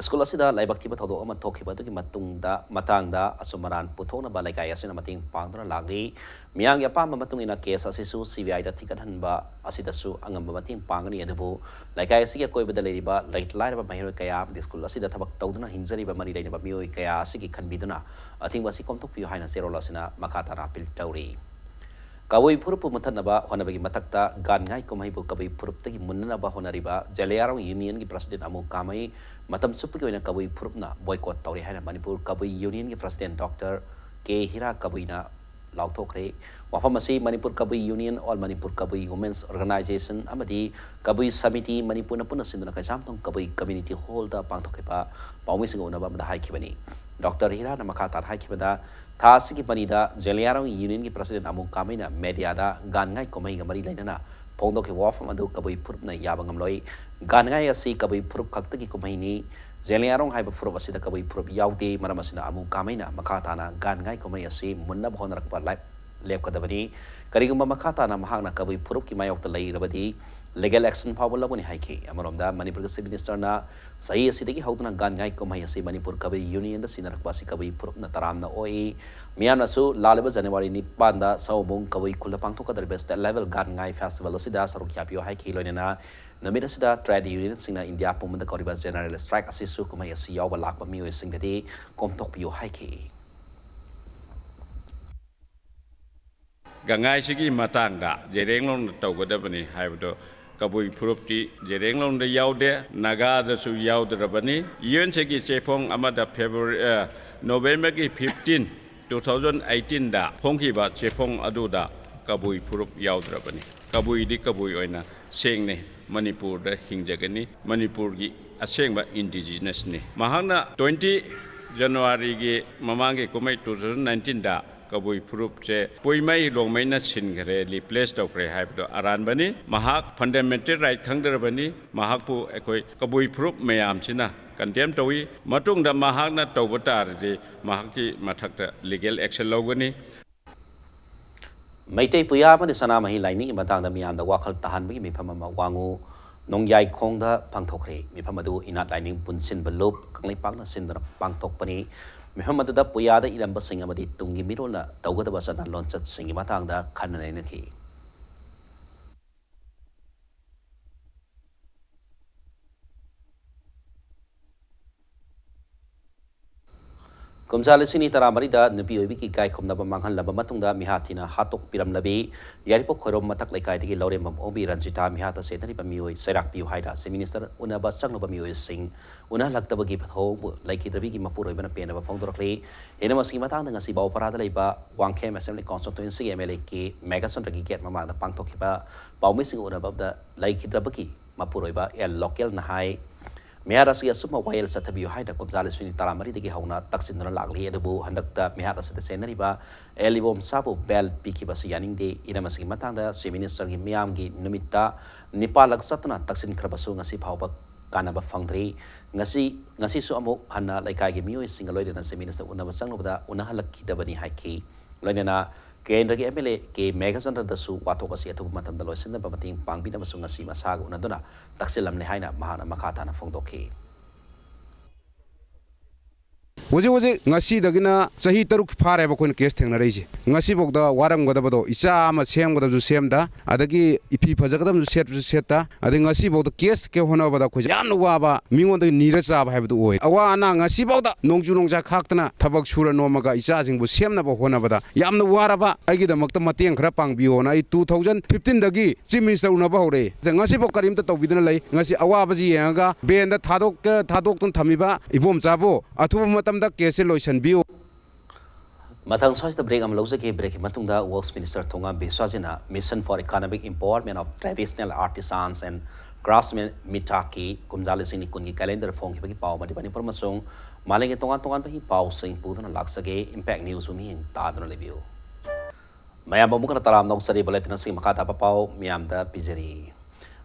School ꯑꯁꯤꯗ ꯂꯥꯏꯕꯛ ꯊꯤꯕ ꯊꯧꯗꯣꯛ ꯑꯃ ꯊꯣꯛꯈꯤꯕ ꯑꯗꯨꯒꯤ ꯃꯇꯨꯡꯗ, ꯃꯇꯥꯡꯗ ꯑꯆꯨꯝ ꯑꯔꯥꯟ ꯄꯨꯊꯣꯛꯅꯕ ꯂꯩꯀꯥꯏ ꯑꯁꯤꯅ ꯃꯇꯦꯡ ꯄꯥꯡꯗꯨꯅ ꯂꯥꯛꯂꯤ꯫ ꯃꯤꯌꯥꯝꯒꯤ ꯑꯄꯥꯝꯕ ꯃꯇꯨꯡ ꯏꯟꯅ case ꯑꯁꯤꯁꯨ CBIꯗ ꯊꯤꯒꯠꯍꯟꯕ ꯑꯁꯤꯗꯁꯨ ꯑꯉꯝꯕ ꯃꯇꯦꯡ ꯄꯥꯡꯒꯅꯤ, ꯑꯗꯨꯕꯨ ꯂꯩꯀꯥꯏ ꯑꯁꯤꯒꯤ ꯑꯀꯣꯏꯕꯗ ꯂꯩꯔꯤꯕ ꯂꯩꯇ ꯂꯥꯏꯔꯕ ꯃꯍꯩꯔꯣꯏ ꯀꯌꯥ ꯑꯃꯗꯤ school ꯑꯁꯤꯗ ꯊꯕꯛ ꯇꯧꯗꯨꯅ ꯍꯤꯡꯖꯔꯤꯕ ꯃꯔꯤ ꯂꯩꯅꯕ ꯃꯤꯑꯣꯏ ꯀꯌꯥ ꯑꯁꯤꯒꯤ ꯈꯟꯕꯤꯗꯨꯅ ꯑꯊꯤꯡꯕ ꯑꯁꯤ ꯀꯣꯝꯊꯣꯛꯄꯤꯌꯨ ꯍꯥꯏꯅ ꯆꯦꯔꯣꯜ ꯑꯁꯤꯅ ꯃꯈꯥ ꯇꯥꯅ appeal ꯇꯧꯔꯤ꯫ ꯀꯕꯨꯏ ꯐꯨꯔꯨꯞꯄꯨ ꯃꯨꯊꯠꯅꯕ ꯍꯣꯠꯅꯕꯒꯤ ꯃꯊꯛꯇ ꯒꯥꯟ ꯉꯥꯏ ꯀꯨꯝꯍꯩꯕꯨ ꯀꯕꯨꯏ ꯐꯨꯔꯨꯞꯇꯒꯤ ꯃꯨꯟꯅꯅꯕ ꯍꯣꯠꯅꯔꯤꯕ ꯖꯦꯂꯤꯌꯥꯡꯔꯣꯡ ꯌꯨꯅꯤꯌꯟꯒꯤ ꯄ꯭ꯔꯁꯤꯗꯦꯟ ꯑꯃꯨ ꯀꯥꯃꯩ ꯃꯇꯝ ꯆꯨꯞꯄꯒꯤ ꯑꯣꯏꯅ ꯀꯕꯨꯏ ꯐꯨꯔꯨꯞꯅ ꯕꯣꯏꯀꯣꯠ ꯇꯧꯔꯦ ꯍꯥꯏꯅ ꯃꯅꯤꯄꯨꯔ ꯀꯕꯨꯏ ꯌꯨꯅꯤꯌꯟꯒꯤ ꯄ꯭ꯔꯁꯤꯗꯦꯟ ꯗꯣꯛꯇꯔ ꯀꯦ ꯍꯤꯔꯥ ꯀꯕꯨꯏꯅ ꯂꯥꯎꯊꯣꯛꯈ꯭ꯔꯦ꯫ ꯋꯥꯐꯝ ꯑꯁꯤ ꯃꯅꯤꯄꯨꯔ ꯀꯕꯨꯏ ꯌꯨꯅꯤꯌꯟ, ꯑꯣꯜ ꯃꯅꯤꯄꯨꯔ ꯀꯕꯨꯏ ꯋꯨꯃꯦꯟꯁ ꯑꯣꯔꯒꯅꯥꯏꯖꯦꯁꯟ ꯑꯃꯗꯤ ꯀꯕꯨꯏ ꯁꯃꯤꯇꯤ ꯃꯅꯤꯄꯨꯔꯅ ꯄꯨꯟꯅ ꯁꯤꯟꯗꯨꯅ ꯀꯩꯁꯥꯝꯊꯣꯡ ꯀꯕꯨꯏ ꯀꯝꯃ꯭ꯌꯨꯅꯤꯇꯤ ꯍꯣꯜꯗ ꯄꯥꯡꯊꯣꯛꯈꯤꯕ ꯄꯥꯎꯃꯤꯁꯤꯡꯒ ꯎꯅꯕ ꯑꯃꯗ ꯍꯥꯏꯈꯤꯕꯅꯤ꯫ ꯗꯣꯛꯇꯔ ꯍꯤꯔꯥꯅ ꯃꯈꯥ ꯇꯥꯅ ꯍꯥꯏꯈꯤꯕꯗ, ꯊꯥ ꯑꯁꯤꯒꯤ ꯃꯔꯤꯗ ꯖꯦꯂꯤꯌꯥꯡꯔꯣꯡ ꯌꯨꯅꯤꯌꯟꯒꯤ ꯄ꯭ꯔꯁꯤꯗꯦꯟ ꯑꯃꯨ ꯀꯥꯃꯩꯅ ꯃꯦꯗꯤꯌꯥꯗ ꯒꯥꯟ ꯉꯥꯏ ꯀꯨꯝꯍꯩꯒ ꯃꯔꯤ ꯂꯩꯅꯅ ꯐꯣꯡꯗꯣꯛꯈꯤꯕ ꯋꯥꯐꯝ ꯑꯗꯨ ꯀꯕꯨꯏ ꯐꯨꯔꯨꯞꯅ ꯌꯥꯕ ꯉꯝꯂꯣꯏ꯫ ꯒꯥꯟ ꯉꯥꯏ ꯑꯁꯤ ꯀꯕꯨꯏ ꯐꯨꯔꯨꯞ ꯈꯛꯇꯒꯤ ꯀꯨꯝꯍꯩꯅꯤ꯫ ꯖꯦꯂꯤꯌꯥꯡꯔꯣꯡ ꯍꯥꯏꯕ ꯐꯨꯔꯨꯞ ꯑꯁꯤꯗ ꯀꯕꯨꯏ ꯐꯨꯔꯨꯞ ꯌꯥꯎꯗꯦ꯫ ꯃꯔꯝ ꯑꯁꯤꯅ ꯑꯃꯨ ꯀꯥꯃꯩꯅ ꯃꯈꯥ ꯇꯥꯅ ꯒꯥꯟ ꯉꯥꯏ ꯀꯨꯝꯍꯩ ꯑꯁꯤ ꯃꯨꯟꯅꯕ ꯍꯣꯠꯅꯔꯛꯄ ꯂꯥꯏꯞ-, ꯂꯦꯞꯀꯗꯕꯅꯤ꯫ ꯀꯔꯤꯒꯨꯝꯕ ꯃꯈꯥ ꯇꯥꯅ ꯃꯍꯥꯛꯅ ꯀꯕꯨꯏ ꯐꯨꯔꯨꯞꯀꯤ ꯃꯥꯌꯣꯛꯇ ꯂꯩꯔꯕꯗꯤ ꯂꯤꯒꯦꯜ ꯑꯦꯛꯁꯟ ꯐꯥꯎꯕ ꯂꯧꯒꯅꯤ ꯍꯥꯏꯈꯤ꯫ ꯑꯃꯔꯣꯝꯗ ꯃꯅꯤꯄꯨꯔꯒꯤ ꯆꯤꯐ ꯃꯤꯅꯤꯁꯇꯔꯅ ꯆꯍꯤ ꯑꯁꯤꯗꯒꯤ ꯍꯧꯗꯨꯅ ꯒꯥꯟ ꯉꯥꯏ ꯀꯨꯝꯍꯩ ꯑꯁꯤ ꯃꯅꯤꯄꯨꯔ ꯀꯕꯨꯏ ꯌꯨꯅꯤꯌꯟꯗ ꯁꯤꯟꯅꯔꯛꯄ ꯑꯁꯤ ꯀꯕꯨꯏ ꯐꯨꯔꯨꯞꯅ ꯇꯔꯥꯝꯅ ꯑꯣꯛꯏ꯫ ꯃꯤꯌꯥꯝꯅꯁꯨ ꯂꯥꯛꯂꯤꯕ ꯖꯅꯋꯥꯔꯤ ꯅꯤꯄꯥꯟꯗ ꯁꯑꯣꯝꯕꯨꯡ ꯀꯕꯨꯏ ꯈꯨꯜꯗ ꯄꯥꯡꯊꯣꯛꯀꯗꯧꯔꯤꯕ ꯁ꯭ꯇꯦꯠ ꯂꯦꯚꯦꯜ ꯒꯥꯟ ꯉꯥꯏ ꯐꯦꯁꯇꯤꯚꯦꯜ ꯑꯁꯤꯗ ꯁꯔꯨꯛ ꯌꯥꯕꯤꯌꯨ ꯍꯥꯏꯈꯤ꯫ ꯂꯣꯏꯅꯅ ꯅꯨꯃꯤꯠ ꯑꯁꯤꯗ ꯇ꯭ꯔꯦꯗ ꯌꯨꯅꯤꯌꯟꯁꯤꯡꯅ ꯏꯟꯗꯤꯌꯥ ꯄꯨꯝꯕꯗ ꯀꯧꯔꯤꯕ ꯖꯦꯅꯔꯦꯜ ꯁ꯭ꯇ꯭ꯔꯥꯏꯛ ꯑꯁꯤꯁꯨ ꯀꯨꯝꯍꯩ ꯑꯁꯤ ꯌꯥꯎꯕ ꯂꯥꯛꯄ ꯃꯤꯑꯣꯏꯁꯤꯡꯗꯗꯤ ꯀꯣꯝꯊꯣꯛꯄꯤꯌꯨ ꯍꯥꯏꯈꯤ꯫ ꯒꯥꯟ ꯉꯥꯏꯁꯤꯒꯤ ꯃꯇꯥꯡꯗ ꯖꯦꯔꯦꯡꯂꯣꯡꯗ ꯇꯧꯒꯗꯕꯅꯤ ꯍꯥꯏꯕꯗꯣ ꯀꯕꯨꯏ ꯐꯨꯔꯨꯞꯇꯤ ꯖꯦꯔꯦꯡꯂꯣꯡꯗ ꯌꯥꯎꯗꯦ, ꯅꯥꯒꯥꯗꯁꯨ ꯌꯥꯎꯗ꯭ꯔꯕꯅꯤ꯫ ꯌꯨ ꯑꯦꯟ ꯁꯤꯒꯤ ꯆꯦꯐꯣꯡ ꯑꯃꯗ ꯐꯦꯕ꯭ꯔꯨꯋꯥꯔꯤ, ꯑ, ꯅꯣꯕꯦꯝꯕꯔꯒꯤ ꯐꯤꯐꯇꯤꯟ, ꯇꯨ ꯊꯥꯎꯖꯟ ꯑꯩꯠꯇꯤꯟꯗ ꯐꯣꯡꯈꯤꯕ ꯆꯦꯐꯣꯡ ꯑꯗꯨꯗ ꯀꯕꯨꯏ ꯐꯨꯔꯨꯞ ꯌꯥꯎꯗ꯭ꯔꯕꯅꯤ꯫ ꯀꯕꯨꯏꯗꯤ ꯀꯕꯨꯏ ꯑꯣꯏꯅ ꯁꯦꯡꯅ ꯃꯅꯤꯄꯨꯔꯗ ꯍꯤꯡꯖꯒꯅꯤ꯫ ꯃꯅꯤꯄꯨꯔꯒꯤ ꯑꯁꯦꯡꯕ ꯏꯟꯗꯤꯖꯤꯅꯁꯅꯤ꯫ ꯃꯍꯥꯛꯅ ꯇ꯭ꯋꯦꯟꯇꯤ ꯖꯅꯋꯥꯔꯤꯒꯤ ꯃꯃꯥꯡꯒꯤ ꯀꯨꯝꯍꯩ ꯇꯨ ꯊꯥꯎꯖꯟ ꯅꯥꯏꯟꯇꯤꯟꯗ ꯀꯕꯨꯏ ꯐꯨꯔꯨꯞꯁꯦ ꯄꯨꯏꯃꯩ ꯂꯣꯡꯃꯩꯅ ꯁꯤꯟꯈ꯭ꯔꯦ, ꯔꯤꯄ꯭ꯂꯦꯁ ꯇꯧꯈ꯭ꯔꯦ ꯍꯥꯏꯕꯗꯣ ꯑꯔꯥꯟꯕꯅꯤ꯫ ꯃꯍꯥꯛ ꯐꯟꯗꯥꯃꯦꯟꯇꯦꯜ ꯔꯥꯏꯠ ꯈꯪꯗ꯭ꯔꯕꯅꯤ꯫ ꯃꯍꯥꯛꯄꯨ ꯑꯩꯈꯣꯏ ꯀꯕꯨꯏ ꯐꯨꯔꯨꯞ ꯃꯌꯥꯝꯁꯤꯅ ꯀꯟꯗꯦꯝ ꯇꯧꯏ꯫ ꯃꯇꯨꯡꯗ ꯃꯍꯥꯛꯅ ꯇꯧꯕ ꯇꯥꯔꯗꯤ ꯃꯍꯥꯛꯀꯤ ꯃꯊꯛꯇ ꯂꯤꯒꯦꯜ ꯑꯦꯛꯁꯟ ꯂꯧꯒꯅꯤ꯫ ꯃꯩꯇꯩ ꯄꯨꯌꯥ ꯑꯃꯗꯤ ꯁꯅꯥꯃꯍꯤ ꯂꯥꯏꯅꯤꯡꯒꯤ ꯃꯇꯥꯡꯗ ꯃꯤꯌꯥꯝꯗ ꯋꯥꯈꯜ ꯇꯥꯍꯟꯕꯒꯤ ꯃꯤꯐꯝ ꯑꯃ ꯋꯥꯡꯉꯨ ꯅꯣꯡꯌꯥꯏꯈꯣꯡꯗ ꯄꯥꯡꯊꯣꯛꯈ꯭ꯔꯦ꯫ ꯃꯤꯐꯝ ꯑꯗꯨ ꯏꯅꯥꯠ ꯂꯥꯏꯅꯤꯡ ꯄꯨꯟꯁꯤꯟꯕ ꯂꯨꯞ ꯀꯪꯂꯩꯄꯥꯛꯅ ꯁꯤꯟꯗꯨꯅ ꯄꯥꯡꯊꯣꯛꯄꯅꯤ꯫ ꯃꯤꯐꯝ ꯑꯗꯨꯗ ꯄꯨꯌꯥꯗ ꯏꯔꯝꯕꯁꯤꯡ ꯑꯃꯗꯤ ꯇꯨꯡꯒꯤ ꯃꯤꯔꯣꯜꯅ ꯇꯧꯒꯗꯕ ꯆꯠꯅ ꯂꯣꯟꯆꯠꯁꯤꯡꯒꯤ ꯃꯇꯥꯡꯗ ꯈꯟꯅ ꯅꯩꯅꯈꯤ꯫ ꯀꯨꯝꯖꯥ ꯂꯤꯁꯤꯡ ꯑꯅꯤ ꯇꯔꯥꯃꯔꯤꯗ ꯅꯨꯄꯤ ꯑꯣꯏꯕꯤꯒꯤ ꯏꯀꯥꯏ ꯈꯨꯝꯅꯕ ꯃꯥꯡꯍꯜꯂꯕ ꯃꯇꯨꯡꯗ ꯃꯤꯍꯥꯠ ꯊꯤꯅ ꯍꯥꯠꯇꯣꯛꯄꯤꯔꯝꯂꯕꯤ ꯌꯥꯏꯔꯤꯄꯣꯛ ꯈꯣꯏꯔꯣꯝ ꯃꯊꯛ ꯂꯩꯀꯥꯏꯗꯒꯤ ꯂꯧꯔꯦꯝꯕꯝ ꯑꯣꯡꯕꯤ ꯔꯟꯖꯤꯇꯥ ꯃꯤꯍꯥꯠ ꯑꯁꯤ ꯆꯦꯟꯅꯔꯤꯕ ꯃꯤꯑꯣꯏ ꯆꯩꯔꯥꯛ ꯄꯤꯌꯨ ꯍꯥꯏꯅ ꯆꯤꯐ ꯃꯤꯅꯤꯁꯇꯔ ꯎꯅꯕ ꯆꯪꯂꯨꯕ ꯃꯤꯑꯣꯏꯁꯤꯡ ꯎꯅꯍꯜꯂꯛꯇꯕꯒꯤ ꯊꯧꯑꯣꯡꯕꯨ ꯂꯩꯈꯤꯗ꯭ꯔꯕꯤꯒꯤ ꯃꯄꯨꯔꯣꯏꯕꯅ ꯄꯦꯟꯗꯕ ꯐꯣꯡꯗꯣꯔꯛꯂꯤ꯫ ꯍꯦꯟꯅ ꯃꯁꯤꯒꯤ ꯃꯇꯥꯡꯗ ꯉꯁꯤ ꯕꯥꯎꯄꯔꯥꯗ ꯂꯩꯕ ꯋꯥꯡꯈꯦꯝ ꯑꯦꯁꯦꯝꯕ꯭ꯂꯤ ꯀꯣꯟꯁꯇꯤꯇ꯭ꯋꯦꯟꯁꯤꯒꯤ ꯑꯦꯝ ꯑꯦꯜ ꯑꯦ ꯀꯦ ꯃꯦꯘꯆꯟꯗ꯭ꯔꯒꯤ ꯒꯦꯠ ꯃꯃꯥꯡꯗ ꯄꯥꯡꯊꯣꯛꯈꯤꯕ ꯄꯥꯎꯃꯤꯁꯤꯡꯒ ꯎꯅꯕꯗ ꯂꯩꯈꯤꯗ꯭ꯔꯕꯒꯤ ꯃꯄꯨꯔꯣꯏꯕ ꯑꯦꯜ ꯂꯣꯀꯦꯜꯅ ꯍꯥꯏ꯫ ꯃꯤꯍꯥꯠ ꯑꯁꯤ ꯑꯆꯨꯝꯕ ꯋꯥꯌꯦꯜ ꯆꯠꯊꯕꯤꯌꯨ ꯍꯥꯏꯅ ꯀꯨꯝꯖꯥ ꯂꯤꯁꯤꯡ ꯑꯅꯤ ꯇꯔꯥꯃꯔꯤꯗꯒꯤ ꯍꯧꯅ ꯇꯛꯁꯤꯟꯗꯨꯅ ꯂꯥꯛꯂꯤ꯫ ꯑꯗꯨꯕꯨ ꯍꯟꯗꯛꯇ ꯃꯤꯍꯥꯠ ꯑꯁꯤꯗ ꯆꯦꯟꯅꯔꯤꯕ ꯑꯦꯜ ꯏꯕꯣꯝꯆꯥꯕꯨ ꯕꯦꯜ ꯄꯤꯈꯤꯕ ꯑꯁꯤ ꯌꯥꯅꯤꯡꯗꯦ꯫ ꯏꯅꯝ ꯑꯁꯤꯒꯤ ꯃꯇꯥꯡꯗ ꯆꯤꯐ ꯃꯤꯅꯤꯁꯇꯔꯒꯤ ꯃꯤꯌꯥꯝꯒꯤ ꯅꯨꯃꯤꯠꯇ ꯅꯤꯄꯥꯜꯂꯛ ꯆꯠꯇꯨꯅ ꯇꯛꯁꯤꯟꯈ꯭ꯔꯕꯁꯨ ꯉꯁꯤ ꯐꯥꯎꯕ ꯀꯥꯟꯅꯕ ꯐꯪꯗ꯭ꯔꯤ꯫ ꯉꯁꯤ, ꯉꯁꯤꯁꯨ ꯑꯃꯨꯛ ꯍꯟꯅ ꯂꯩꯀꯥꯏꯒꯤ ꯃꯤꯑꯣꯏꯁꯤꯡꯒ ꯂꯣꯏꯅꯅ ꯆꯤꯐ ꯃꯤꯅꯤꯁꯇꯔ ꯎꯅꯕ ꯆꯪꯂꯨꯕꯗ ꯎꯅꯍꯜꯂꯛꯈꯤꯗꯕꯅꯤ ꯍꯥꯏꯈꯤ꯫ ꯂꯣꯏꯅꯅ ꯀꯦꯟꯗ꯭ꯔꯒꯤ ꯑꯦꯝ ꯑꯦꯜ ꯑꯦ ꯀꯦ ꯃꯦꯘꯆꯟꯗ꯭ꯔꯗꯁꯨ ꯋꯥꯊꯣꯛ ꯑꯁꯤ ꯑꯊꯨꯕ ꯃꯇꯝꯗ ꯂꯣꯏꯁꯤꯟꯅꯕ ꯃꯇꯦꯡ ꯄꯥꯡꯕꯤꯅꯕꯁꯨ ꯉꯁꯤ ꯃꯁꯥꯒ ꯎꯅꯗꯨꯅ ꯇꯛꯁꯤꯜꯂꯝꯂꯦ ꯍꯥꯏꯅ ꯃꯍꯥꯛꯅ ꯃꯈꯥ ꯇꯥꯅ ꯐꯣꯡꯗꯣꯛꯈꯤ꯫ ꯍꯧꯖꯤꯛ ꯍꯧꯖꯤꯛ ꯉꯁꯤꯗꯒꯤꯅ ꯆꯍꯤ ꯇꯔꯨꯛ ꯐꯥꯔꯦꯕ ꯑꯩꯈꯣꯏꯅ ꯀꯦꯁ ꯊꯦꯡꯅꯔꯛꯏꯁꯦ꯫ ꯉꯁꯤꯐꯥꯎꯗ ꯋꯥꯔꯝꯒꯗꯕꯗꯣ, ꯏꯆꯥ ꯑꯃ ꯁꯦꯝꯒꯗꯕꯁꯨ ꯁꯦꯝꯗ, ꯑꯗꯒꯤ ꯏꯐꯤ ꯐꯖꯒꯗꯕꯁꯨ ꯁꯦꯠꯄꯁꯨ ꯁꯦꯠꯇ, ꯑꯗꯩ ꯉꯁꯤꯐꯥꯎꯗ ꯀꯦꯁꯀꯤ ꯍꯣꯠꯅꯕꯗ ꯑꯩꯈꯣꯏꯁꯦ ꯌꯥꯝꯅ ꯋꯥꯕ, ꯃꯤꯉꯣꯟꯗꯒꯤ ꯅꯤꯔ ꯆꯥꯕ ꯍꯥꯏꯕꯗꯨ ꯑꯣꯏ꯫ ꯑꯋꯥ ꯑꯅꯥ ꯉꯁꯤꯐꯥꯎꯗ ꯅꯣꯡꯖꯨ ꯅꯣꯡꯖꯥ ꯈꯥꯛꯇꯅ ꯊꯕꯛ ꯁꯨꯔ ꯅꯣꯝꯃꯒ ꯏꯆꯥꯁꯤꯡꯕꯨ ꯁꯦꯝꯅꯕ ꯍꯣꯠꯅꯕꯗ ꯌꯥꯝꯅ ꯋꯥꯔꯕ, ꯑꯩꯒꯤꯗꯃꯛꯇ ꯃꯇꯦꯡ ꯈꯔ ꯄꯥꯡꯕꯤꯌꯣꯅ ꯑꯩ two thousand fifteen ꯗꯒꯤ ꯆꯤꯐ ꯃꯤꯅꯤꯁꯇꯔ ꯎꯅꯕ ꯍꯧꯔꯛꯑꯦ꯫ ꯉꯁꯤꯐꯥꯎ ꯀꯔꯤꯝꯇ ꯇꯧꯕꯤꯗꯅ ꯂꯩ꯫ ꯉꯁꯤ ꯑꯋꯥꯕꯁꯤ ꯌꯦꯡꯉꯒ ꯕꯦꯟꯗ ꯊꯥꯗꯣꯛ-, ꯊꯥꯗꯣꯛꯇꯨꯅ ꯊꯝꯃꯤꯕ ꯏꯕꯣꯝꯆꯥꯕꯨ ꯑꯊꯨꯕ ꯃꯇꯝꯗ ꯀꯦꯁꯁꯦ ꯂꯣꯏꯁꯤꯟꯕꯤꯌꯨ꯫ ꯃꯊꯪ ꯁ꯭ꯋꯥꯏꯁꯤꯗ ꯕ꯭ꯔꯦꯛ ꯑꯃ ꯂꯧꯖꯒꯦ꯫ ꯕ꯭ꯔꯦꯛꯀꯤ ꯃꯇꯨꯡꯗ ꯋꯔꯛꯁ ꯃꯤꯅꯤꯁꯇꯔ ꯊꯣꯉꯥꯝ ꯕꯤꯁ꯭ꯋꯥꯁꯖꯤꯅ Mission for Economic Empowerment of Traditional Artisans and Craftsmen ꯃꯤꯇꯥꯛꯀꯤ ꯀꯨꯝꯖꯥ ꯂꯤꯁꯤꯡ ꯑꯅꯤ ꯀꯨꯟꯒꯤ ꯀꯦꯂꯦꯟꯗꯔ ꯐꯣꯡꯈꯤꯕꯒꯤ ꯄꯥꯎ ꯑꯃꯗꯤ ꯃꯅꯤꯄꯨꯔ ꯑꯃꯁꯨꯡ ꯃꯥꯂꯦꯝꯒꯤ ꯇꯣꯉꯥꯟ ꯇꯣꯉꯥꯟꯕꯒꯤ ꯄꯥꯎꯁꯤꯡ ꯄꯨꯗꯨꯅ ꯂꯥꯛꯆꯒꯦ꯫ ꯏꯝꯄꯦꯛ ꯅ꯭ꯌꯨꯁꯄꯨ ꯃꯤꯠꯌꯦꯡ ꯇꯥꯗꯨꯅ ꯂꯩꯕꯤꯌꯨ꯫ ꯃꯌꯥꯝꯕꯨ ꯑꯃꯨꯛ ꯍꯟꯅ ꯇꯔꯥꯝꯅ ꯑꯣꯛꯆꯔꯤ꯫ ꯕꯨꯂꯦꯇꯤꯟ ꯑꯁꯤꯒꯤ ꯃꯈꯥ ꯇꯥꯕ ꯄꯥꯎ ꯃꯤꯌꯥꯝꯗ ꯄꯤꯖꯔꯤ꯫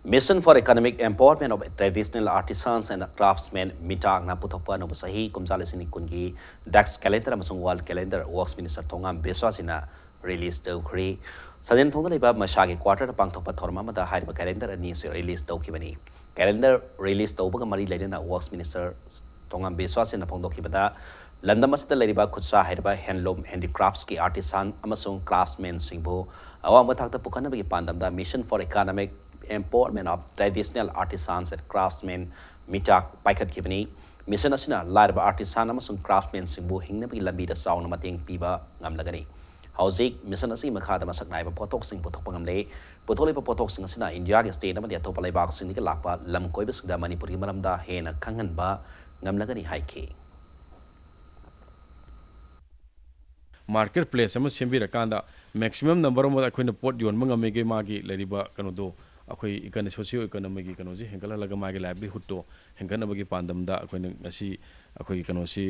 Mission for Economic Empowerment of Traditional Artisans and Craftsmen ꯃꯤꯇꯥꯛꯅ ꯄꯨꯊꯣꯛꯄ ꯑꯅꯧꯕ ꯆꯍꯤ ꯀꯨꯝꯖꯥ ꯂꯤꯁꯤꯡ ꯑꯅꯤ ꯀꯨꯟꯒꯤ ꯗꯦꯛꯁ ꯀꯦꯂꯦꯟꯗꯔ ꯑꯃꯁꯨꯡ ꯋꯥꯜ calendar works minister Thongam ꯕꯤꯁ꯭ꯋꯥꯁꯖꯤꯅ release ꯇꯧꯈ꯭ꯔꯤ꯫ ꯁꯟꯖꯦꯟ ꯊꯣꯡꯗ ꯂꯩꯕ ꯃꯁꯥꯒꯤ ꯀ꯭ꯋꯥꯇꯔꯗ ꯄꯥꯡꯊꯣꯛꯄ ꯊꯧꯔꯝ ꯑꯃꯗ ꯍꯥꯏꯔꯤꯕ ꯀꯦꯂꯦꯟꯗꯔ ꯑꯅꯤ ꯑꯁꯤ ꯔꯤꯂꯤꯖ ꯇꯧꯈꯤꯕꯅꯤ꯫ ꯀꯦꯂꯦꯟꯗꯔ ꯔꯤꯂꯤꯖ ꯇꯧꯕꯒ ꯃꯔꯤ ꯂꯩꯅꯅ ꯋꯔꯛꯁ ꯃꯤꯅꯤꯁꯇꯔ ꯊꯣꯉꯥꯝ ꯕꯤꯁ꯭ꯋꯥꯁꯖꯤꯅ ꯐꯣꯡꯗꯣꯛꯈꯤꯕꯗ, ꯂꯝꯗꯝ ꯑꯁꯤꯗ ꯂꯩꯔꯤꯕ ꯈꯨꯠꯁꯥ ꯍꯩꯔꯕ ꯍꯦꯟꯂꯨꯝ, ꯍꯦꯟꯗꯤꯀ꯭ꯔꯥꯐꯠꯁꯀꯤ ꯑꯥꯔꯇꯤꯁꯥꯟ ꯑꯃꯁꯨꯡ ꯀ꯭ꯔꯥꯐꯠꯁꯃꯦꯟꯁꯤꯡꯕꯨ ꯑꯋꯥꯡꯕ ꯊꯥꯛꯇ ꯄꯨꯈꯠꯅꯕꯒꯤ ꯄꯥꯟꯗꯝꯗ Mission for Economic Empowerment of Traditional Artisans and Craftsmen ꯃꯤꯇꯥꯛ ꯄꯥꯏꯈꯠꯈꯤꯕꯅꯤ꯫ ꯃꯤꯁꯟ ꯑꯁꯤꯅ ꯂꯥꯏꯔꯕ ꯑꯥꯔꯇꯤꯁꯥꯟ ꯑꯃꯁꯨꯡ ꯀ꯭ꯔꯥꯐꯃꯦꯟꯁꯤꯡꯕꯨ ꯍꯤꯡꯅꯕꯒꯤ ꯂꯝꯕꯤꯗ ꯆꯥꯎꯅ ꯃꯇꯦꯡ ꯄꯤꯕ ꯉꯝꯂꯒꯅꯤ꯫ ꯍꯧꯖꯤꯛ ꯃꯤꯁꯟ ꯑꯁꯤꯒꯤ ꯃꯈꯥꯗ ꯃꯁꯛ ꯅꯥꯏꯕ ꯄꯣꯠꯊꯣꯛꯁꯤꯡ ꯄꯨꯊꯣꯛꯄ ꯉꯝꯂꯦ꯫ ꯄꯨꯊꯣꯛꯂꯤꯕ ꯄꯣꯠꯊꯣꯛꯁꯤꯡ ꯑꯁꯤꯅ ꯏꯟꯗꯤꯌꯥꯒꯤ ꯁ꯭ꯇꯦꯠ ꯑꯃꯗꯤ ꯑꯇꯣꯞꯄ ꯂꯩꯕꯥꯛꯁꯤꯡꯗꯒꯤ ꯂꯥꯛꯄ ꯂꯝ ꯀꯣꯏꯕꯁꯤꯡꯗ ꯃꯅꯤꯄꯨꯔꯒꯤ ꯃꯔꯝꯗ ꯍꯦꯟꯅ ꯈꯪꯍꯟꯕ ꯉꯝꯂꯒꯅꯤ ꯍꯥꯏꯈꯤ꯫ ꯃꯥꯔꯀꯦꯠ ꯄ꯭ꯂꯦꯁ ꯑꯃ ꯁꯦꯝꯕꯤꯔꯀꯥꯟꯗ maximum number ꯑꯃꯗ ꯑꯩꯈꯣꯏꯅ ꯄꯣꯠ ꯌꯣꯟꯕ ꯉꯝꯃꯤꯈꯩ ꯃꯥꯒꯤ ꯂꯩꯔꯤꯕ ꯀꯩꯅꯣꯗꯣ ꯑꯩꯈꯣꯏ ꯏꯀꯅ ꯁꯣꯁꯤꯌꯣ ꯏꯀꯣꯅꯣꯃꯤꯒꯤ ꯀꯩꯅꯣꯁꯦ ꯍꯦꯟꯒꯠꯍꯜꯂꯒ ꯃꯥꯒꯤ ꯂꯥꯏꯚꯂꯤꯍꯨꯗꯇꯣ ꯍꯦꯟꯒꯠꯅꯕꯒꯤ ꯄꯥꯟꯗꯝꯗ ꯑꯩꯈꯣꯏꯅ ꯉꯁꯤ ꯑꯩꯈꯣꯏꯒꯤ ꯀꯩꯅꯣꯁꯤ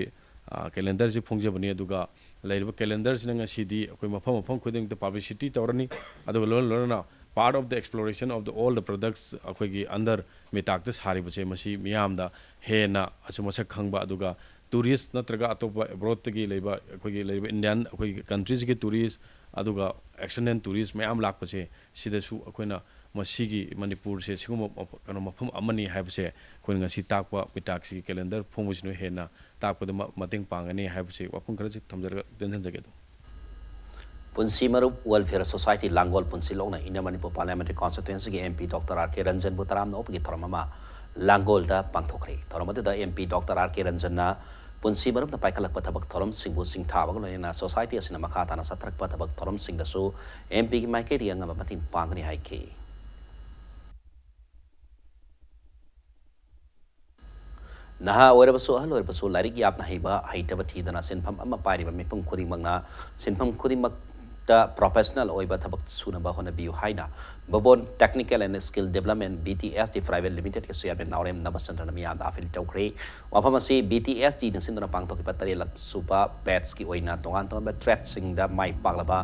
ꯀꯦꯂꯦꯟꯗꯔꯁꯤ ꯐꯣꯡꯖꯕꯅꯤ꯫ ꯑꯗꯨꯒ ꯂꯩꯔꯤꯕ ꯀꯦꯂꯦꯟꯗꯔꯁꯤꯅ ꯉꯁꯤꯗꯤ ꯑꯩꯈꯣꯏ ꯃꯐꯝ ꯃꯐꯝ ꯈꯨꯗꯤꯡꯃꯛꯇ ꯄꯥꯕ꯭ꯂꯤꯁꯤꯇꯤ ꯇꯧꯔꯅꯤ꯫ ꯑꯗꯨꯒ ꯂꯣꯏꯅ ꯂꯣꯏꯅꯅ part of the exploration of the all the products ꯑꯩꯈꯣꯏꯒꯤ under ꯃꯤꯇꯥꯛꯇ ꯁꯥꯔꯤꯕꯁꯦ ꯃꯁꯤ ꯃꯤꯌꯥꯝꯗ ꯍꯦꯟꯅ ꯑꯁꯨ ꯃꯁꯛ ꯈꯪꯕ ꯑꯗꯨꯒ ꯇꯨꯔꯤꯁ ꯅꯠꯇ꯭ꯔꯒ ꯑꯇꯣꯞꯄ ꯑꯦꯕ꯭ꯔꯣꯗꯇꯒꯤ ꯂꯩꯕ ꯑꯩꯈꯣꯏꯒꯤ ꯂꯩꯔꯤꯕ ꯏꯟꯗꯤꯌꯥꯟ ꯑꯩꯈꯣꯏꯒꯤ ꯀꯟꯇ꯭ꯔꯤꯁꯤꯒꯤ ꯇꯨꯔꯤꯁ ꯑꯗꯨꯒ ꯑꯦꯛꯁꯇꯔꯅꯦꯜ ꯇꯨꯔꯤꯁ ꯃꯌꯥꯝ ꯂꯥꯛꯄꯁꯦ ꯁꯤꯗꯁꯨ ꯑꯩꯈꯣꯏꯅ ꯃꯁꯤꯒꯤ ꯃꯅꯤꯄꯨꯔꯁꯦ ꯁꯤꯒꯨꯝꯕ ꯃꯐ- ꯀꯩꯅꯣ ꯃꯐꯝ ꯑꯃꯅꯤ ꯍꯥꯏꯕꯁꯦ ꯑꯩꯈꯣꯏꯅ ꯉꯁꯤ ꯇꯥꯛꯄ ꯃꯤꯇꯥꯛꯁꯤꯒꯤ ꯀꯦꯂꯦꯟꯗꯔ ꯐꯣꯡꯕꯁꯤꯅ ꯍꯦꯟꯅ ꯇꯥꯛꯄꯗ ꯃ- ꯃꯇꯦꯡ ꯄꯥꯡꯒꯅꯤ ꯍꯥꯏꯕꯁꯤ ꯋꯥꯐꯝ ꯈꯔꯁꯤ ꯊꯝꯖꯔꯒ ꯇꯦꯟꯁꯤꯟꯖꯒꯦ ꯑꯗꯨꯝ꯫ ꯄꯨꯟꯁꯤ ꯃꯔꯨꯞ ꯋꯦꯜꯐꯤꯌꯔ ꯁꯣꯁꯥꯏꯇꯤ ꯂꯥꯡꯒꯣꯜ ꯄꯨꯟꯁꯤ ꯂꯣꯛꯅ ꯏꯟꯅꯔ ꯃꯅꯤꯄꯨꯔ ꯄꯥꯔꯂꯤꯌꯥꯃꯦꯟꯇꯔꯤ ꯀꯣꯟꯁꯇꯤꯇ꯭ꯋꯦꯟꯁꯤꯒꯤ M P doctor R K ꯔꯟꯖꯟꯕꯨ ꯇꯔꯥꯝꯅ ꯑꯣꯛꯄꯒꯤ ꯊꯧꯔꯝ ꯑꯃ ꯂꯥꯡꯒꯣꯜꯗ ꯄꯥꯡꯊꯣꯛꯈ꯭ꯔꯦ꯫ ꯊꯧꯔꯝ ꯑꯗꯨꯗ M P doctor R K ꯔꯟꯖꯟꯅ ꯄꯨꯟꯁꯤ ꯃꯔꯨꯞꯅ ꯄꯥꯏꯈꯠꯂꯛꯄ ꯊꯕꯛ ꯊꯧꯔꯝꯁꯤꯡꯕꯨ ꯁꯤꯡꯊꯥꯕꯒ ꯂꯣꯏꯅꯅ ꯁꯣꯁꯥꯏꯇꯤ ꯑꯁꯤꯅ ꯃꯈꯥ ꯇꯥꯅ ꯆꯠꯊꯔꯛꯄ ꯊꯕꯛ ꯊꯧꯔꯝꯁꯤꯡꯗꯁꯨ ꯑꯦꯝ ꯄꯤꯒꯤ ꯃꯥꯏꯀꯩꯗꯒꯤ ꯑꯉꯝꯕ ꯃꯇꯦꯡ ꯄꯥꯡꯒꯅꯤ ꯍꯥꯏꯈꯤ꯫ ꯅꯍꯥ ꯑꯣꯏꯔꯕꯁꯨ ꯑꯍꯜ ꯑꯣꯏꯔꯕꯁꯨ ꯂꯥꯏꯔꯤꯛ ꯌꯥꯝꯅ ꯍꯩꯕ ꯍꯩꯇꯕ ꯊꯤꯗꯅ ꯁꯤꯟꯐꯝ ꯑꯃ ꯄꯥꯏꯔꯤꯕ ꯃꯤꯄꯨꯝ ꯈꯨꯗꯤꯡꯃꯛꯅ ꯁꯤꯟꯐꯝ ꯈꯨꯗꯤꯡꯃꯛꯇ ꯄ꯭ꯔꯣꯐꯦꯁꯅꯦꯜ ꯑꯣꯏꯕ ꯊꯕꯛ ꯁꯨꯅꯕ ꯍꯣꯠꯅꯕꯤꯌꯨ ꯍꯥꯏꯅ ꯕꯣꯕꯣꯟ technical and skill development B T S D private ꯂꯤꯃꯤꯇꯦꯗꯀꯤ ꯆꯤꯌꯥꯔꯃꯦꯟ ꯅꯥꯎꯔꯦꯝ ꯅꯕꯆꯟꯗ꯭ꯔꯅ ꯃꯤꯌꯥꯝꯗ ꯑꯥꯄꯤꯜ ꯇꯧꯈ꯭ꯔꯦ꯫ ꯋꯥꯐꯝ ꯑꯁꯤ ꯕꯤ ꯇꯤ ꯑꯦꯁ ꯗꯤꯅ ꯁꯤꯟꯗꯨꯅ ꯄꯥꯡꯊꯣꯛꯈꯤꯕ ꯇꯔꯦꯠꯂꯛ ꯁꯨꯕ ꯕꯦꯠꯁꯀꯤ ꯑꯣꯏꯅ ꯇꯣꯉꯥꯟ ꯇꯣꯉꯥꯟꯕ ꯇ꯭ꯔꯦꯗꯁꯤꯡꯗ ꯃꯥꯏ ꯄꯥꯛꯂꯕ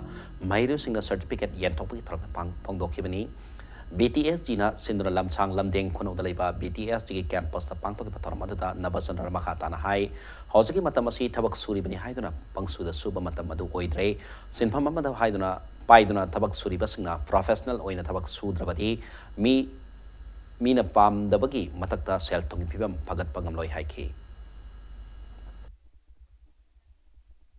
ꯃꯍꯩꯔꯣꯏꯁꯤꯡꯗ ꯁꯔꯇꯤꯐꯤꯀꯦꯠ ꯌꯦꯟꯊꯣꯛꯄꯒꯤ ꯊꯧꯔꯝ ꯐꯣꯡꯗꯣꯛꯈꯤꯕꯅꯤ꯫ ꯕꯤ ꯇꯤ ꯑꯦꯁ ꯗꯤꯅ ꯁꯤꯟꯗꯨꯅ ꯂꯝꯁꯥꯡ ꯂꯝꯗꯦꯡ ꯈꯨꯅꯧꯗ ꯂꯩꯕ ꯕꯤ ꯇꯤ ꯑꯦꯁ ꯗꯤꯒꯤ ꯀꯦꯝꯄꯁꯇ ꯄꯥꯡꯊꯣꯛꯈꯤꯕ ꯊꯧꯔꯝ ꯑꯗꯨꯗ ꯅꯕꯆꯟꯗ꯭ꯔꯅ ꯃꯈꯥ ꯇꯥꯅ ꯍꯥꯏ, ꯍꯧꯖꯤꯛꯀꯤ ꯃꯇꯝ ꯑꯁꯤ ꯊꯕꯛ ꯁꯨꯔꯤꯕꯅꯤ ꯍꯥꯏꯗꯨꯅ ꯄꯪꯁꯨꯗ ꯁꯨꯕ ꯃꯇꯝ ꯑꯗꯨ ꯑꯣꯏꯗ꯭ꯔꯦ꯫ ꯁꯤꯟꯐꯝ ꯑꯃꯗ ꯍꯥꯏꯗꯨꯅ ꯄꯥꯏꯗꯨꯅ ꯊꯕꯛ ꯁꯨꯔꯤꯕꯁꯤꯡꯅ ꯄ꯭ꯔꯣꯐꯦꯁꯅꯦꯜ ꯑꯣꯏꯅ ꯊꯕꯛ ꯁꯨꯗ꯭ꯔꯕꯗꯤ ꯃꯤ ꯃꯤꯅ ꯄꯥꯝꯗꯕꯒꯤ ꯃꯊꯛꯇ ꯁꯦꯜ ꯊꯨꯝꯒꯤ ꯐꯤꯕꯝ ꯐꯒꯠꯄ ꯉꯝꯂꯣꯏ ꯍꯥꯏꯈꯤ꯫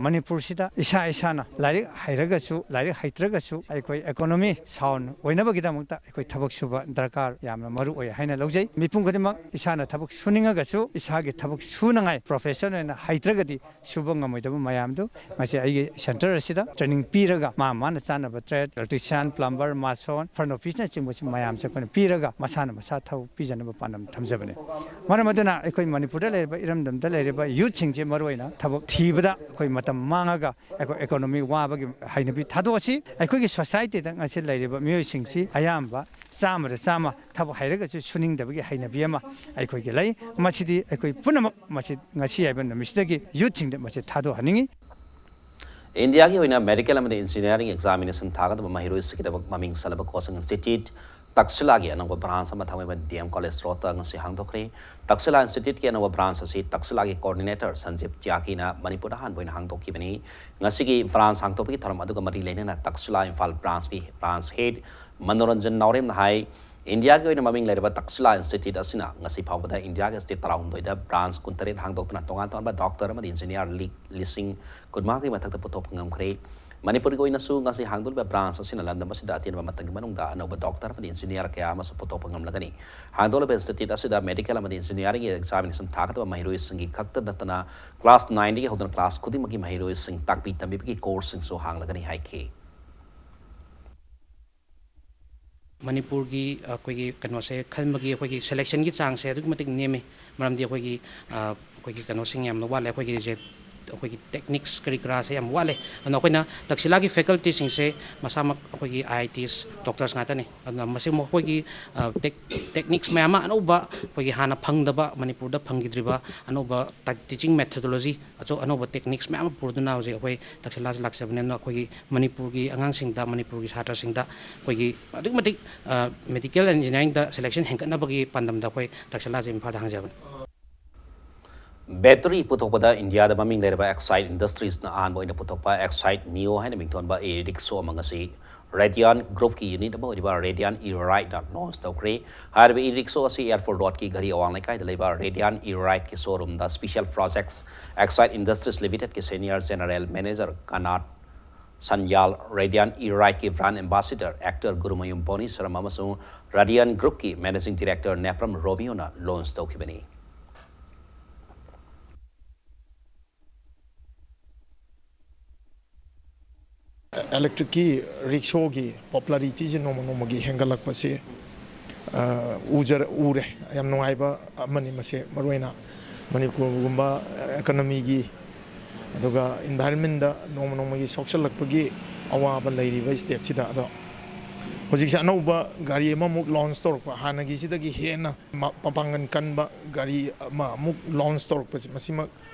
ꯃꯅꯤꯄꯨꯔꯁꯤꯗ ꯏꯁꯥ ꯏꯁꯥꯅ ꯂꯥꯏꯔꯤꯛ ꯍꯩꯔꯒꯁꯨ, ꯂꯥꯏꯔꯤꯛ ꯍꯩꯇ꯭ꯔꯒꯁꯨ ꯑꯩꯈꯣꯏ economy sound ꯑꯣꯏꯅꯕꯒꯤꯗꯃꯛꯇ ꯑꯩꯈꯣꯏ ꯊꯕꯛ ꯁꯨꯕ ꯗꯔꯀꯥꯔ ꯌꯥꯝꯅ ꯃꯔꯨ ꯑꯣꯏ ꯍꯥꯏꯅ ꯂꯧꯖꯩ꯫ ꯃꯤꯄꯨꯝ ꯈꯨꯗꯤꯡꯃꯛ ꯏꯁꯥꯅ ꯊꯕꯛ ꯁꯨꯅꯤꯡꯉꯒꯁꯨ ꯏꯁꯥꯒꯤ ꯊꯕꯛ ꯁꯨꯅꯉꯥꯏ profession ꯑꯣꯏꯅ ꯍꯩꯇ꯭ꯔꯒꯗꯤ ꯁꯨꯕ ꯉꯝꯃꯣꯏꯗꯕ ꯃꯌꯥꯝꯗꯨ ꯉꯁꯤ ꯑꯩꯒꯤ center ꯑꯁꯤꯗ training ꯄꯤꯔꯒ ꯃꯥ ꯃꯥꯅ ꯆꯥꯅꯕ trade, electrician, plumber, mason, front officeꯅꯆꯤꯡꯕꯁꯤ ꯃꯌꯥꯝꯁꯦ ꯑꯩꯈꯣꯏꯅ ꯄꯤꯔꯒ ꯃꯁꯥꯅ ꯃꯁꯥ ꯊꯕꯛ ꯄꯤꯖꯅꯕ ꯄꯥꯟꯗꯝ ꯊꯝꯖꯕꯅꯤ꯫ ꯃꯔꯝ ꯑꯗꯨꯅ ꯑꯩꯈꯣꯏ ꯃꯅꯤꯄꯨꯔꯗ ꯂꯩꯔꯤꯕ, ꯏꯔꯝꯗꯝꯗ ꯂꯩꯔꯤꯕ youthꯁꯤꯡꯁꯦ ꯃꯔꯨꯑꯣꯏꯅ ꯊꯕꯛ ꯊꯤꯕꯗ ꯑꯩꯈꯣꯏ ꯃꯇꯝ ꯃꯥꯡꯉꯒ ꯑꯩꯈꯣꯏ economy ꯋꯥꯕꯒꯤ ꯍꯩꯅꯕꯤ ꯊꯥꯗꯣꯛꯑꯁꯤ꯫ ꯑꯩꯈꯣꯏꯒꯤ societyꯗ ꯉꯁꯤ ꯂꯩꯔꯤꯕ ꯃꯤꯑꯣꯏꯁꯤꯡꯁꯤ ꯑꯌꯥꯝꯕ ꯆꯥꯝꯃꯗ ꯆꯥꯝꯃ ꯊꯕꯛ ꯍꯩꯔꯒꯁꯨ ꯁꯨꯅꯤꯡꯗꯕꯒꯤ ꯍꯩꯅꯕꯤ ꯑꯃ ꯑꯩꯈꯣꯏꯒꯤ ꯂꯩ꯫ ꯃꯁꯤꯗꯤ ꯑꯩꯈꯣꯏ ꯄꯨꯝꯅꯃꯛ ꯃꯁꯤ ꯉꯁꯤ ꯍꯥꯏꯕ ꯅꯨꯃꯤꯠꯁꯤꯗꯒꯤ youthꯁꯤꯡꯗ ꯃꯁꯤ ꯊꯥꯗꯣꯛꯍꯟꯅꯤꯡꯏ꯫ ꯏꯟꯗꯤꯌꯥꯒꯤ ꯑꯣꯏꯅ medical ꯑꯃꯗꯤ engineering examination ꯊꯥꯒꯗꯕ ꯃꯍꯩꯔꯣꯏꯁꯤꯡꯒꯤꯗꯃꯛ ꯃꯃꯤꯡ ꯆꯜꯂꯕ coaching institute ꯇꯛꯁꯤꯂꯥꯒꯤ ꯑꯅꯧꯕ branch ꯑꯃ ꯊꯥꯡꯃꯩꯕꯟ D M College Roadꯇ ꯉꯁꯤ ꯍꯥꯡꯗꯣꯛꯈ꯭ꯔꯦ꯫ ꯇꯛꯁꯤꯂꯥ Instituteꯀꯤ ꯑꯅꯧꯕ branch ꯑꯁꯤ ꯇꯛꯁꯤꯂꯥꯒꯤ coordinator ꯁꯟꯖꯤꯞ ꯇꯤꯌꯥꯀꯤꯅ ꯃꯅꯤꯄꯨꯔꯗ ꯑꯍꯥꯟꯕ ꯑꯣꯏꯅ ꯍꯥꯡꯗꯣꯛꯈꯤꯕꯅꯤ꯫ ꯉꯁꯤꯒꯤ branch ꯍꯥꯡꯗꯣꯛꯄꯒꯤ ꯊꯧꯔꯝ ꯑꯗꯨꯒ ꯃꯔꯤ ꯂꯩꯅꯅ ꯇꯛꯁꯤꯂꯥ ꯏꯝꯐꯥꯜ branchꯀꯤ branch head ꯃꯅꯣꯔꯟꯖꯟ ꯅꯥꯎꯔꯦꯝꯅ ꯍꯥꯏ, ꯏꯟꯗꯤꯌꯥꯒꯤ ꯑꯣꯏꯅ ꯃꯃꯤꯡ ꯂꯩꯔꯕ ꯇꯛꯁꯤꯂꯥ Institute ꯑꯁꯤꯅ ꯉꯁꯤ ꯐꯥꯎꯕꯗ ꯏꯟꯗꯤꯌꯥꯒꯤ state ꯇꯔꯥꯍꯨꯝꯗꯣꯏꯗ branch ꯀꯨꯟꯇꯔꯦꯠ ꯍꯥꯡꯗꯣꯛꯇꯨꯅ ꯇꯣꯉꯥꯟ ꯇꯣꯉꯥꯟꯕ doctor ꯑꯃꯗꯤ engineer ꯂꯤ-, ꯂꯤꯁꯤꯡ ꯀꯨꯟꯃꯉꯥꯒꯤ ꯃꯊꯛꯇ ꯄꯨꯊꯣꯛꯄ ꯉꯝꯈ꯭ꯔꯦ꯫ ꯃꯅꯤꯄꯨꯔꯒꯤ ꯑꯣꯏꯅꯁꯨ ꯉꯁꯤ ꯍꯥꯡꯗꯣꯛꯂꯤꯕ branch ꯑꯁꯤꯅ ꯂꯝꯗꯝ ꯑꯁꯤꯗ ꯑꯇꯦꯟꯕ ꯃꯇꯝꯒꯤ ꯃꯅꯨꯡꯗ ꯑꯅꯧꯕ doctor ꯑꯃꯗꯤ engineer ꯀꯌꯥ ꯑꯃꯁꯨ ꯄꯨꯊꯣꯛꯄ ꯉꯝꯂꯒꯅꯤ꯫ ꯍꯥꯡꯗꯣꯛꯂꯤꯕ institute ꯑꯁꯤꯗ medical ꯑꯃꯗꯤ engineering examination ꯊꯥꯒꯗꯕ ꯃꯍꯩꯔꯣꯏꯁꯤꯡꯒꯤ ꯈꯛꯇ ꯅꯠꯇꯅ class nineꯗꯒꯤ ꯍꯧꯗꯨꯅ class ꯈꯨꯗꯤꯡꯃꯛꯀꯤ ꯃꯍꯩꯔꯣꯏꯁꯤꯡ ꯇꯥꯛꯄꯤ ꯇꯝꯕꯤꯕꯒꯤ courseꯁꯤꯡꯁꯨ ꯍꯥꯡꯂꯒꯅꯤ ꯍꯥꯏꯈꯤ꯫ ꯃꯅꯤꯄꯨꯔꯒꯤ ꯑꯩꯈꯣꯏꯒꯤ ꯀꯩꯅꯣꯁꯦ ꯈꯟꯕꯒꯤ ꯑꯩꯈꯣꯏꯒꯤ selectionꯒꯤ ꯆꯥꯡꯁꯦ ꯑꯗꯨꯛꯀꯤ ꯃꯇꯤꯛ ꯅꯦꯝꯃꯤ꯫ ꯃꯔꯝꯗꯤ ꯑꯩꯈꯣꯏꯒꯤ ꯑꯩꯈꯣꯏꯒꯤ ꯀꯩꯅꯣꯁꯤꯡ ꯌꯥꯝꯅ ꯋꯥꯠꯂꯦ, ꯑꯩꯈꯣꯏꯒꯤꯁꯦ ꯑꯩꯈꯣꯏꯒꯤ techniques ꯀꯔꯤ ꯀꯔꯥꯁꯦ ꯌꯥꯝ ꯋꯥꯠꯂꯦ꯫ ꯑꯗꯨꯅ ꯑꯩꯈꯣꯏꯅ ꯇꯛꯁꯤꯂꯥꯒꯤ facultyꯁꯤꯡꯁꯦ ꯃꯁꯥꯃꯛ ꯑꯩꯈꯣꯏꯒꯤ I I Ts doctors ꯉꯥꯛꯇꯅꯤ꯫ ꯑꯗꯨꯅ ꯃꯁꯤ ꯃꯈꯣꯏꯒꯤ techniques ꯃꯌꯥꯝ ꯑꯃ ꯑꯅꯧꯕ ꯑꯩꯈꯣꯏꯒꯤ ꯍꯥꯟꯅ ꯐꯪꯗꯕ, ꯃꯅꯤꯄꯨꯔꯗ ꯐꯪꯈꯤꯗ꯭ꯔꯤꯕ ꯑꯅꯧꯕ teaching methodology ꯑꯆꯧ ꯑꯅꯧꯕ techniques ꯃꯌꯥꯝ ꯑꯃ ꯄꯨꯔꯗꯨꯅ ꯍꯧꯖꯤꯛ ꯑꯩꯈꯣꯏ ꯇꯛꯁꯤꯂꯥꯁꯤ ꯂꯥꯛꯆꯕꯅꯤ꯫ ꯑꯗꯨꯅ ꯑꯩꯈꯣꯏꯒꯤ ꯃꯅꯤꯄꯨꯔꯒꯤ ꯑꯉꯥꯡꯁꯤꯡꯗ, ꯃꯅꯤꯄꯨꯔꯒꯤ ꯁꯥꯇ꯭ꯔꯁꯤꯡꯗ ꯑꯩꯈꯣꯏꯒꯤ ꯑꯗꯨꯛꯀꯤ ꯃꯇꯤꯛ medical engineeringꯗ selection ꯍꯦꯟꯒꯠꯅꯕꯒꯤ ꯄꯥꯟꯗꯝꯗ ꯑꯩꯈꯣꯏ ꯇꯛꯁꯤꯂꯥꯁꯤ ꯏꯝꯐꯥꯜꯗ ꯍꯥꯡꯖꯕꯅꯤ꯫ ꯕꯦꯇꯔꯤ ꯄꯨꯊꯣꯛꯄꯗ ꯏꯟꯗꯤꯌꯥꯗ ꯃꯃꯤꯡ ꯂꯩꯔꯕ ꯑꯦꯛꯁꯥꯏꯠ ꯏꯟꯗꯁꯇ꯭ꯔꯤꯁꯅ ꯑꯍꯥꯟꯕ ꯑꯣꯏꯅ ꯄꯨꯊꯣꯛꯄ ꯑꯦꯛꯁꯥꯏꯠ ꯅꯤꯌꯣ ꯍꯥꯏꯅ ꯃꯤꯡꯊꯣꯟꯕ ꯏ ꯔꯤꯛꯁꯣ ꯑꯃ ꯉꯁꯤ ꯔꯦꯗꯤꯌꯥꯟ ꯒ꯭ꯔꯨꯞꯀꯤ ꯌꯨꯅꯤꯠ ꯑꯃ ꯑꯣꯏꯔꯤꯕ ꯔꯦꯗꯤꯌꯥꯟ ꯏ ꯔꯥꯏꯠꯅ ꯂꯣꯟꯆ ꯇꯧꯈ꯭ꯔꯦ꯫ ꯍꯥꯏꯔꯤꯕ ꯏ ꯔꯤꯛꯁꯣ ꯑꯁꯤ ꯑꯦꯌꯔꯄꯣꯔꯠ ꯔꯣꯗꯀꯤ ꯘꯔꯤ ꯑꯋꯥꯡ ꯂꯩꯀꯥꯏꯗ ꯂꯩꯕ ꯔꯦꯗꯤꯌꯥꯟ ꯏ ꯔꯥꯏꯠꯀꯤ ꯁꯣꯔꯨꯝꯗ ꯁ꯭ꯄꯤꯁꯦꯜ ꯄ꯭ꯔꯣꯖꯦꯛꯁ ꯑꯦꯛꯁꯥꯏꯠ ꯏꯟꯗꯁꯇ꯭ꯔꯤꯁ ꯂꯤꯃꯤꯇꯦꯗꯀꯤ ꯁꯦꯅꯤꯌꯔ ꯖꯦꯅꯔꯦꯜ ꯃꯦꯅꯦꯖꯔ ꯀꯅꯥꯠ ꯁꯟꯌꯥꯜ, ꯔꯦꯗꯤꯌꯥꯟ ꯏ ꯔꯥꯏꯠꯀꯤ ꯕ꯭ꯔꯥꯟ ꯑꯦꯝꯕꯥꯁꯤꯗꯔ ꯑꯦꯛꯇꯔ ꯒꯨꯔꯨꯃꯌꯨꯝ ꯕꯣꯅꯤꯁꯔꯝ ꯑꯃꯁꯨꯡ ꯔꯦꯗꯤꯌꯥꯟ ꯒ꯭ꯔꯨꯞꯀꯤ ꯃꯦꯅꯦꯖꯤꯡ ꯗꯤꯔꯦꯛꯇꯔ ꯅꯦꯄ꯭ꯔꯝ ꯔꯣꯃꯤꯌꯣꯅ ꯂꯣꯟꯆ ꯇꯧꯈꯤꯕꯅꯤ꯫ ꯏꯂꯦꯛꯇ꯭ꯔꯤꯛꯀꯤ ꯔꯤꯛꯁꯣꯒꯤ ꯄꯣꯄꯨꯂꯔꯤꯇꯤꯁꯦ ꯅꯣꯡꯃ ꯅꯣꯡꯃꯒꯤ ꯍꯦꯟꯒꯠꯂꯛꯄꯁꯦ, ꯑ, ꯎꯖꯔ-, ꯎꯔꯦ꯫ ꯌꯥꯝ ꯅꯨꯡꯉꯥꯏꯕ ꯑꯃꯅꯤ ꯃꯁꯦ꯫ ꯃꯔꯨꯑꯣꯏꯅ ꯃꯅꯤꯄꯨꯔꯒꯨꯝꯕ ꯏꯀꯣꯅꯣꯃꯤꯒꯤ, ꯑꯗꯨꯒ ꯏꯟꯚꯥꯏꯔꯟꯃꯦꯟꯗ ꯅꯣꯡꯃ ꯅꯣꯡꯃꯒꯤ ꯁꯣꯛꯆꯜꯂꯛꯄꯒꯤ ꯑꯋꯥꯕ ꯂꯩꯔꯤꯕ ꯁ꯭ꯇꯦꯠꯁꯤꯗ꯫ ꯑꯗꯣ ꯍꯧꯖꯤꯛꯁꯦ ꯑꯅꯧꯕ ꯒꯥꯔꯤ ꯑꯃꯃꯨꯛ ꯂꯣꯟꯆ ꯇꯧꯔꯛꯄ, ꯍꯥꯟꯅꯒꯤꯁꯤꯗꯒꯤ ꯍꯦꯟꯅ ꯃ-, ꯃꯄꯥꯡꯒꯜ ꯀꯟꯕ ꯒꯥꯔꯤ ꯑꯃ ꯑꯃꯨꯛ ꯂꯣꯟꯆ ꯇꯧꯔꯛꯄꯁꯦ, ꯃꯁꯤꯃꯛ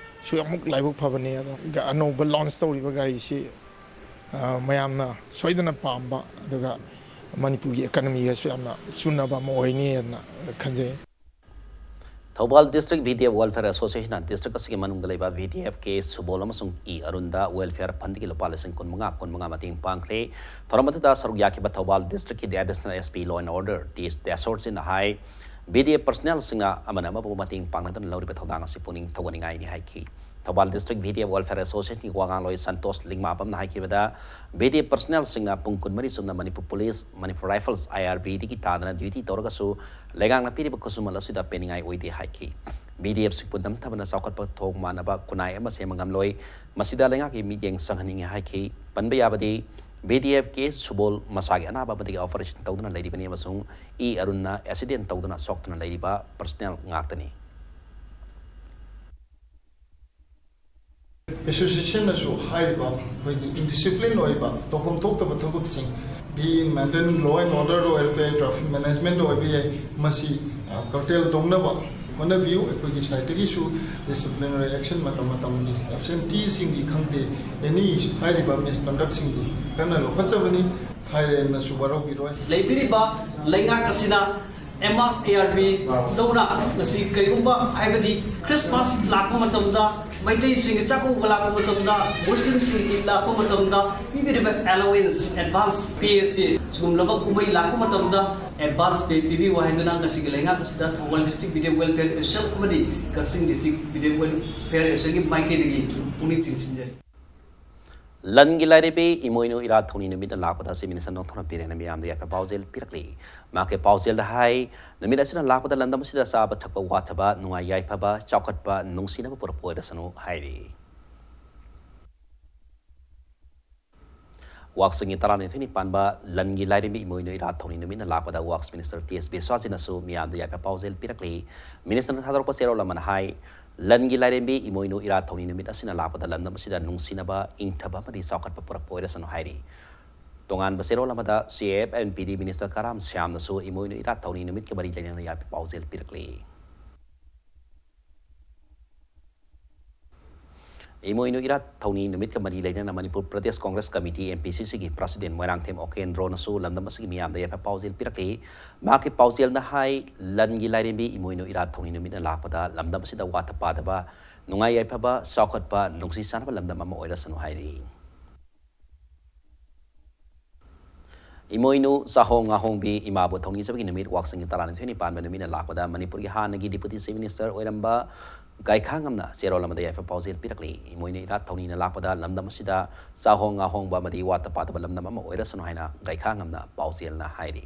ꯁꯨ ꯑꯃꯨꯛ ꯂꯥꯏꯕꯛ ꯐꯕꯅꯤ꯫ ꯑꯗꯣ ꯒ-, ꯑꯅꯧꯕ ꯂꯣꯟꯆ ꯇꯧꯔꯤꯕ ꯒꯥꯔꯤꯁꯤ, ꯑ, ꯃꯌꯥꯝꯅ ꯁꯣꯏꯗꯅ ꯄꯥꯝꯕ, ꯑꯗꯨꯒ ꯃꯅꯤꯄꯨꯔꯒꯤ ꯏꯀꯣꯅꯣꯃꯤꯒꯁꯨ ꯌꯥꯝꯅ ꯆꯨꯅꯕ ꯑꯃ ꯑꯣꯏꯅꯤ ꯍꯥꯏꯅ ꯈꯟꯖꯩ꯫ Thoubal district V D F welfare ꯑꯦꯁꯣꯁꯤꯌꯦꯁꯟꯅ ꯗꯤꯁꯇ꯭ꯔꯤꯛ ꯑꯁꯤꯒꯤ ꯃꯅꯨꯡꯗ ꯂꯩꯕ ꯚꯤ ꯗꯤ ꯑꯦꯐ ꯀꯦ ꯁꯨꯕꯣꯜ ꯑꯃꯁꯨꯡ ꯏ ꯑꯔꯨꯟꯗ ꯋꯦꯜꯐꯤꯌꯔ ꯐꯟꯗꯒꯤ ꯂꯨꯄꯥ ꯂꯤꯁꯤꯡ ꯀꯨꯟꯃꯉꯥ, ꯀꯨꯟꯃꯉꯥ ꯃꯇꯦꯡ ꯄꯥꯡꯈ꯭ꯔꯦ꯫ ꯊꯧꯔꯝ ꯑꯗꯨꯗ ꯁꯔꯨꯛ ꯌꯥꯈꯤꯕ ꯊꯧꯕꯥꯜ ꯗꯤꯁꯇ꯭ꯔꯤꯛꯀꯤ additional S P law and order T ꯗꯦꯁꯣꯔꯖꯤꯅ ꯍꯥꯏ, ꯚꯤ ꯗꯤ ꯑꯦꯐ ꯄꯔꯁꯅꯦꯜꯁꯤꯡꯅ ꯑꯃꯅ ꯑꯃꯕꯨ ꯃꯇꯦꯡ ꯄꯥꯡꯅꯗꯨꯅ ꯂꯧꯔꯤꯕ ꯊꯧꯗꯥꯡ ꯑꯁꯤ ꯄꯨꯛꯅꯤꯡ ꯊꯧꯒꯠꯅꯤꯡꯉꯥꯏꯅꯤ ꯍꯥꯏꯈꯤ꯫ Thoubal district V D F welfare ꯑꯦꯁꯣꯁꯤꯌꯦꯁꯟꯒꯤ ꯋꯥ ꯉꯥꯡꯂꯣꯏ ꯁꯟꯇꯣꯁ ꯂꯤꯡꯃꯥꯄꯝꯅ ꯍꯥꯏꯈꯤꯕꯗ, ꯚꯤ ꯗꯤ ꯑꯦꯐ ꯄꯔꯁꯅꯦꯜꯁꯤꯡꯅ ꯄꯨꯡ ꯀꯨꯟꯃꯔꯤ ꯆꯨꯞꯅ Manipur police, Manipur rifles, I R ꯕꯤꯗꯒꯤ ꯇꯥꯗꯅ ꯗ꯭ꯌꯨꯇꯤ ꯇꯧꯔꯒꯁꯨ ꯂꯩꯉꯥꯛꯅ ꯄꯤꯔꯤꯕ ꯈꯨꯠꯁꯨꯃꯟ ꯑꯁꯤꯗ ꯄꯦꯟꯅꯤꯡꯉꯥꯏ ꯑꯣꯏꯗꯦ ꯍꯥꯏꯈꯤ꯫ ꯚꯤ ꯗꯤ ꯑꯦꯐ ꯁꯤꯕꯨ ꯅꯝꯊꯕꯅ ꯆꯥꯎꯈꯠꯄ ꯊꯣꯡ ꯃꯥꯟꯅꯕ ꯈꯨꯟꯅꯥꯏ ꯑꯃ ꯁꯦꯝꯕ ꯉꯝꯂꯣꯏ꯫ ꯃꯁꯤꯗ ꯂꯩꯉꯥꯛꯀꯤ ꯃꯤꯠꯌꯦꯡ ꯆꯪꯍꯟꯅꯤꯡꯏ ꯍꯥꯏꯈꯤ꯫ ꯄꯟꯕ ꯌꯥꯕꯗꯤ, ꯚꯤ ꯗꯤ ꯑꯦꯐ ꯀꯦ ꯁꯨꯕꯣꯜ ꯃꯁꯥꯒꯤ ꯑꯅꯥꯕ ꯑꯃꯗꯒꯤ ꯑꯣꯄꯔꯦꯁꯟ ꯇꯧꯗꯨꯅ ꯂꯩꯔꯤꯕꯅꯤ ꯑꯃꯁꯨꯡ ꯏ ꯑꯔꯨꯟꯅ ꯑꯦꯛꯁꯤꯗꯦꯟ ꯇꯧꯗꯨꯅ ꯁꯣꯛꯇꯨꯅ ꯂꯩꯔꯤꯕ ꯄꯔꯁꯅꯦꯜ ꯉꯥꯛꯇꯅꯤ꯫ ꯑꯦꯁꯣꯁꯤꯌꯦꯁꯟꯅꯁꯨ ꯍꯥꯏꯔꯤꯕ ꯑꯩꯈꯣꯏꯒꯤ ꯏꯟꯗꯤꯁꯤꯄ꯭ꯂꯤꯟ ꯑꯣꯏꯕ, ꯇꯧꯐꯝ ꯊꯣꯛꯇꯕ ꯊꯕꯛꯁꯤꯡ, be it maintain law and order ꯑꯣꯏꯔꯒ, traffic management ꯑꯣꯏꯕ ꯌꯥꯏ, ꯃꯁꯤ ꯀꯔꯇꯦꯜ ꯇꯧꯅꯕ ꯍꯣꯠꯅꯕꯤꯌꯨ꯫ ꯑꯩꯈꯣꯏꯒꯤ ꯁꯥꯏꯠꯇꯒꯤꯁꯨ ꯗꯤꯁꯤꯄ꯭ꯂꯤꯅꯔꯤ ꯑꯦꯛꯁꯟ ꯃꯇꯝ ꯃꯇꯝꯒꯤ ꯑꯦꯕꯁꯦꯟꯇꯤꯁꯤꯡꯒꯤ ꯈꯪꯗꯦ, ꯑꯦꯅꯤ ꯍꯥꯏꯔꯤꯕ ꯃꯤꯁꯀꯟꯗꯛꯁꯤꯡꯒꯤ ꯀꯟꯅ ꯂꯧꯈꯠꯆꯕꯅꯤ꯫ ꯊꯥꯏꯔꯦꯟꯅꯁꯨ ꯋꯥꯔꯧꯕꯤꯔꯣꯏ꯫ ꯂꯩꯕꯤꯔꯤꯕ ꯂꯩꯉꯥꯛ ꯑꯁꯤꯅ M R A R B ꯂꯧꯅ ꯉꯁꯤ ꯀꯔꯤꯒꯨꯝꯕ, ꯍꯥꯏꯕꯗꯤ ꯈ꯭ꯔꯤꯁꯃꯥꯁ ꯂꯥꯛꯄ ꯃꯇꯝꯗ, ꯃꯩꯇꯩꯁꯤꯡꯒꯤ ꯆꯥꯛꯀꯧꯕ ꯂꯥꯛꯄ ꯃꯇꯝꯗ, ꯃꯨꯁꯂꯤꯝꯁꯤꯡꯒꯤ ꯏꯗ ꯂꯥꯛꯄ ꯃꯇꯝꯗ ꯄꯤꯕꯤꯔꯤꯕ ꯑꯦꯂꯣꯋꯦꯟꯁ, ꯑꯦꯗꯚꯥꯟꯁ ꯄꯦ ꯑꯁꯤ ꯁꯤꯒꯨꯝꯂꯕ ꯀꯨꯝꯍꯩ ꯂꯥꯛꯄ ꯃꯇꯝꯗ ꯑꯦꯗꯚꯥꯟꯁ ꯄꯦ ꯄꯤꯕꯤꯌꯨ ꯍꯥꯏꯗꯨꯅ ꯉꯁꯤꯒꯤ ꯂꯩꯉꯥꯛ ꯑꯁꯤꯗ Thoubal district B D M welfare association ꯑꯃꯗꯤ ꯀꯛꯆꯤꯡ district B D M welfare ꯑꯦꯁꯣꯁꯤꯌꯦꯁꯟꯒꯤ ꯃꯥꯏꯀꯩꯗꯒꯤ ꯄꯨꯛꯅꯤꯡ ꯆꯤꯡꯁꯤꯟꯖꯔꯤ꯫ ꯂꯟꯒꯤ ꯂꯥꯏꯔꯦꯝꯕꯤ ꯏꯃꯣꯏꯅꯨ ꯏꯔꯥꯠ ꯊꯧꯅꯤ ꯅꯨꯃꯤꯠꯅ ꯂꯥꯛꯄꯗ Chief Minister ꯅꯣꯡꯊꯣꯝꯕꯝ ꯕꯤꯔꯦꯟꯅ ꯃꯤꯌꯥꯝꯗ ꯌꯥꯏꯐ ꯄꯥꯎꯖꯦꯜ ꯄꯤꯔꯛꯂꯤ꯫ ꯃꯍꯥꯛꯀꯤ ꯄꯥꯎꯖꯦꯜꯗ ꯍꯥꯏ, ꯅꯨꯃꯤꯠ ꯑꯁꯤꯅ ꯂꯥꯛꯄꯗ ꯂꯝꯗꯝ ꯑꯁꯤꯗ ꯆꯥꯕ ꯊꯛꯄ ꯋꯥꯠꯇꯕ, ꯅꯨꯡꯉꯥꯏ ꯌꯥꯏꯐꯕ, ꯆꯥꯎꯈꯠꯄ, ꯅꯨꯡꯁꯤꯅꯕ ꯄꯨꯔꯛꯄ ꯑꯣꯏꯔꯁꯅꯨ ꯍꯥꯏꯔꯤ꯫ ꯋꯥꯛꯆꯤꯡꯒꯤ ꯇꯔꯥꯅꯤꯊꯣꯏꯅꯤ ꯄꯥꯟꯕ ꯂꯟꯒꯤ ꯂꯥꯏꯔꯦꯝꯕꯤ ꯏꯃꯣꯏꯅꯨ ꯏꯔꯥꯠ ꯊꯧꯅꯤ ꯅꯨꯃꯤꯠꯅ ꯂꯥꯛꯄꯗ ꯋꯥꯛꯁ ꯃꯤꯅꯤꯁꯇꯔ ꯇꯤ ꯑꯦꯁ ꯕꯤꯁ꯭ꯋꯥꯖꯤꯠꯅꯁꯨ ꯃꯤꯌꯥꯝꯗ ꯌꯥꯏꯐ ꯄꯥꯎꯖꯦꯜ ꯄꯤꯔꯛꯂꯤ꯫ ꯃꯤꯅꯤꯁꯇꯔꯅ ꯊꯥꯗꯣꯔꯛꯄ ꯆꯦꯔꯣꯜ ꯑꯃꯅ ꯍꯥꯏ, ꯂꯟꯒꯤ ꯂꯥꯏꯔꯦꯝꯕꯤ ꯏꯃꯣꯏꯅꯨ ꯏꯔꯥꯠ ꯊꯧꯅꯤ ꯅꯨꯃꯤꯠ ꯑꯁꯤꯅ ꯂꯥꯛꯄꯗ ꯂꯝꯗꯝ ꯑꯁꯤꯗ ꯅꯨꯡꯁꯤꯅꯕ, ꯏꯪꯊꯕ ꯑꯃꯗꯤ ꯆꯥꯎꯈꯠꯄ ꯄꯨꯔꯛꯄ ꯑꯣꯏꯔꯁꯅꯨ ꯍꯥꯏꯔꯤ꯫ ꯇꯣꯉꯥꯟꯕ ꯆꯦꯔꯣꯜ ꯑꯃꯗ ꯁꯤ ꯑꯦꯐ ꯑꯦꯟ ꯄꯤ ꯗꯤ ꯃꯤꯅꯤꯁꯇꯔ ꯀꯔꯥꯝ ꯁ꯭ꯌꯥꯝꯅꯁꯨ ꯏꯃꯣꯏꯅꯨ ꯏꯔꯥꯠ ꯊꯧꯅꯤ ꯅꯨꯃꯤꯠꯀ ꯃꯔꯤ ꯂꯩꯅꯅ ꯌꯥꯏꯐ ꯄꯥꯎꯖꯦꯜ ꯄꯤꯔꯛꯂꯤ꯫ ꯏꯃꯣꯏꯅꯨ ꯏꯔꯥꯠ ꯊꯧꯅꯤ ꯅꯨꯃꯤꯠꯀ ꯃꯔꯤ ꯂꯩꯅꯅ Manipur Pradesh Congress committee, M P ꯁꯤ ꯁꯤꯒꯤ ꯄ꯭ꯔꯁꯤꯗꯦꯟ ꯃꯣꯏꯔꯥꯡꯊꯦꯝ ꯑꯣꯀꯦꯟꯗ꯭ꯔꯣꯅꯁꯨ ꯂꯝꯗꯝ ꯑꯁꯤꯒꯤ ꯃꯤꯌꯥꯝꯗ ꯌꯥꯏꯐ ꯄꯥꯎꯖꯦꯜ ꯄꯤꯔꯛꯂꯤ꯫ ꯃꯍꯥꯛꯀꯤ ꯄꯥꯎꯖꯦꯜꯅ ꯍꯥꯏ, ꯂꯟꯒꯤ ꯂꯥꯏꯔꯦꯝꯕꯤ ꯏꯃꯣꯏꯅꯨ ꯏꯔꯥꯠ ꯊꯧꯅꯤ ꯅꯨꯃꯤꯠꯅ ꯂꯥꯛꯄꯗ ꯂꯝꯗꯝ ꯑꯁꯤꯗ ꯋꯥꯠꯇ ꯄꯥꯗꯕ, ꯅꯨꯡꯉꯥꯏ ꯌꯥꯏꯐꯕ, ꯆꯥꯎꯈꯠꯄ, ꯅꯨꯡꯁꯤ ꯆꯥꯟꯅꯕ ꯂꯝꯗꯝ ꯑꯃ ꯑꯣꯏꯔꯁꯅꯨ ꯍꯥꯏꯔꯤ꯫ ꯏꯃꯣꯏꯅꯨ ꯆꯥꯍꯣꯡ ꯉꯥꯍꯣꯡꯕꯤ ꯏꯃꯥꯕꯨ ꯊꯧꯅꯤꯖꯕꯒꯤ ꯅꯨꯃꯤꯠ ꯋꯥꯛꯆꯤꯡꯒꯤ ꯇꯔꯥꯅꯤꯊꯣꯏꯅꯤ ꯄꯥꯟꯕ ꯅꯨꯃꯤꯠꯅ ꯂꯥꯛꯄꯗ ꯃꯅꯤꯄꯨꯔꯒꯤ ꯍꯥꯟꯅꯒꯤ ꯗꯤꯄꯨꯇꯤ ꯆꯤꯐ ꯃꯤꯅꯤꯁꯇꯔ ꯑꯣꯏꯔꯝꯕ ꯒꯥꯏꯈꯥꯉꯝꯅ ꯆꯦꯔꯣꯜ ꯑꯃꯗ ꯌꯥꯏꯐ ꯄꯥꯎꯖꯦꯜ ꯄꯤꯔꯛꯂꯤ꯫ ꯏꯃꯣꯏꯅꯨ ꯏꯔꯥꯠ ꯊꯧꯅꯤꯅ ꯂꯥꯛꯄꯗ ꯂꯝꯗꯝ ꯑꯁꯤꯗ ꯆꯥꯍꯣꯡ ꯉꯥꯍꯣꯡꯕ ꯑꯃꯗꯤ ꯋꯥꯠꯇ ꯄꯥꯗꯕ ꯂꯝꯗꯝ ꯑꯃ ꯑꯣꯏꯔꯁꯅꯨ ꯍꯥꯏꯅ ꯒꯥꯏꯈꯥꯉꯝꯅ ꯄꯥꯎꯖꯦꯜꯅ ꯍꯥꯏꯔꯤ꯫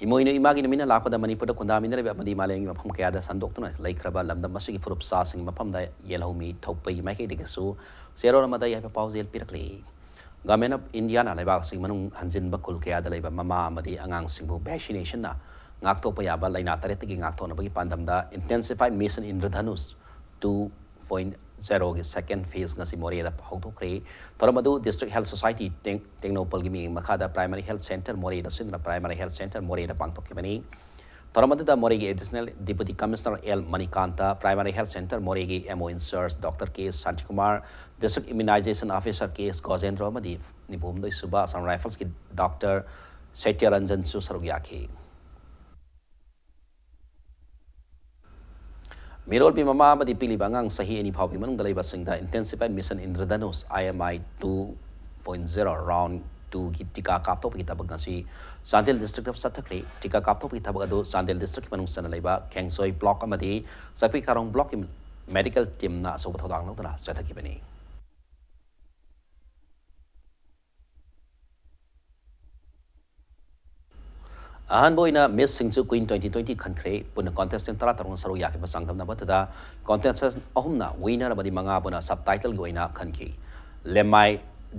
ꯏꯃꯣꯏꯅꯨ ꯏꯃꯥꯒꯤ ꯅꯨꯃꯤꯠꯅ ꯂꯥꯛꯄꯗ ꯃꯅꯤꯄꯨꯔꯗ ꯈꯨꯟꯗꯥꯃꯤꯟꯅꯔꯤꯕ ꯑꯃꯗꯤ ꯃꯥꯂꯦꯝꯒꯤ ꯃꯐꯝ ꯀꯌꯥꯗ ꯁꯟꯗꯣꯛꯇꯨꯅ ꯂꯩꯈ꯭ꯔꯕ ꯂꯝꯗꯝ ꯑꯁꯤꯒꯤ ꯐꯨꯔꯨꯞ ꯆꯥꯁꯤꯡꯒꯤ ꯃꯐꯝꯗ ꯌꯦꯜꯍꯧꯃꯤ ꯊꯣꯛꯄꯒꯤ ꯃꯥꯏꯀꯩꯗꯒꯤꯁꯨ ꯆꯦꯔꯣꯜ ꯑꯃꯗ ꯌꯥꯏꯐ ꯄꯥꯎꯖꯦꯜ ꯄꯤꯔꯛꯂꯤ꯫ Government of Indiaꯅ ꯂꯩꯕꯥꯛ ꯑꯁꯤꯒꯤ ꯃꯅꯨꯡ ꯍꯟꯖꯤꯟꯕ ꯈꯨꯜ ꯀꯌꯥꯗ ꯂꯩꯕ ꯃꯃꯥ ꯑꯃꯗꯤ ꯑꯉꯥꯡꯁꯤꯡꯕꯨ vaccinationꯅ ꯉꯥꯛꯊꯣꯛꯄ ꯌꯥꯕ ꯂꯥꯏꯅꯥ ꯇꯔꯦꯠꯇꯒꯤ ꯉꯥꯛꯊꯣꯛꯅꯕꯒꯤ ꯄꯥꯟꯗꯝꯗ Intensified Mission Indradhanush two point zeroꯒꯤ second phase ꯉꯁꯤ ꯃꯣꯔꯦꯗ ꯍꯧꯗꯣꯛꯈ꯭ꯔꯦ꯫ ꯊꯧꯔꯝ ꯑꯗꯨ District Health Society ꯇꯦꯡ-, ꯇꯦꯡꯅꯧꯄꯜꯒꯤ ꯃꯤꯠꯌꯦꯡ ꯃꯈꯥꯗ Primary Health Centre ꯃꯣꯔꯦ ꯂꯧꯁꯤꯟꯗꯨꯅ Primary Health Centre ꯃꯣꯔꯦꯗ ꯄꯥꯡꯊꯣꯛꯈꯤꯕꯅꯤ꯫ ꯊꯧꯔꯝ ꯑꯗꯨꯗ ꯃꯣꯔꯦꯒꯤ Additional Deputy Commissioner L Manikanta, Primary Health Centre ꯃꯣꯔꯦꯒꯤ M O in charge Doctor K Shantikumar, District Immunization Officer K S Gojendro ꯑꯃꯗꯤ ꯅꯤꯐꯨ ꯍꯨꯝꯗꯣꯏ ꯁꯨꯕ Assam Riflesꯀꯤ Doctor ꯁꯇ꯭ꯌꯔꯟꯖꯟꯁꯨ ꯁꯔꯨꯛ ꯌꯥꯈꯤ꯫ ꯃꯤꯔꯣꯜꯒꯤ ꯃꯃꯥ ꯑꯃꯗꯤ ꯄꯤꯛꯂꯤꯕ ꯑꯉꯥꯡ ꯆꯍꯤ ꯑꯅꯤ ꯐꯥꯎꯕꯒꯤ ꯃꯅꯨꯡꯗ ꯂꯩꯕꯁꯤꯡꯗ Intensified Mission Indradhanush I M I two point zero Round twoꯒꯤ ꯇꯤꯀꯥ ꯀꯥꯞꯊꯣꯛꯄꯒꯤ ꯊꯕꯛ ꯉꯁꯤ ꯆꯥꯟꯗꯦꯜ districtꯇ ꯆꯠꯊꯈ꯭ꯔꯦ꯫ ꯇꯤꯀꯥ ꯀꯥꯞꯊꯣꯛꯄꯒꯤ ꯊꯕꯛ ꯑꯗꯨ ꯆꯥꯟꯗꯦꯜ districtꯀꯤ ꯃꯅꯨꯡ ꯆꯟꯅ ꯂꯩꯕ ꯈꯦꯡꯁꯣꯏ block ꯑꯃꯗꯤ ꯆꯥꯛꯄꯤ ꯀꯥꯔꯣꯡ blockꯀꯤ medical teamꯅ ꯑꯆꯧꯕ ꯊꯧꯗꯥꯡ ꯂꯧꯗꯨꯅ ꯆꯠꯊꯈꯤꯕꯅꯤ꯫ ꯑꯍꯥꯟꯕ ꯑꯣꯏꯅ Miss ꯁꯤꯡꯖꯨ Queen twenty twenty ꯈꯟꯈ꯭ꯔꯦ꯫ ꯄꯨꯟꯅ contestant ꯇꯔꯥ ꯇꯔꯨꯛꯅ ꯁꯔꯨꯛ ꯌꯥꯈꯤꯕ ꯆꯥꯡꯗꯝꯅꯕ ꯑꯗꯨꯗ contestant ꯑꯍꯨꯝꯅ winner ꯑꯃꯗꯤ ꯃꯉꯥꯕꯨꯅ subtitleꯒꯤ ꯑꯣꯏꯅ ꯈꯟꯈꯤ꯫ ꯂꯦꯃꯥꯏ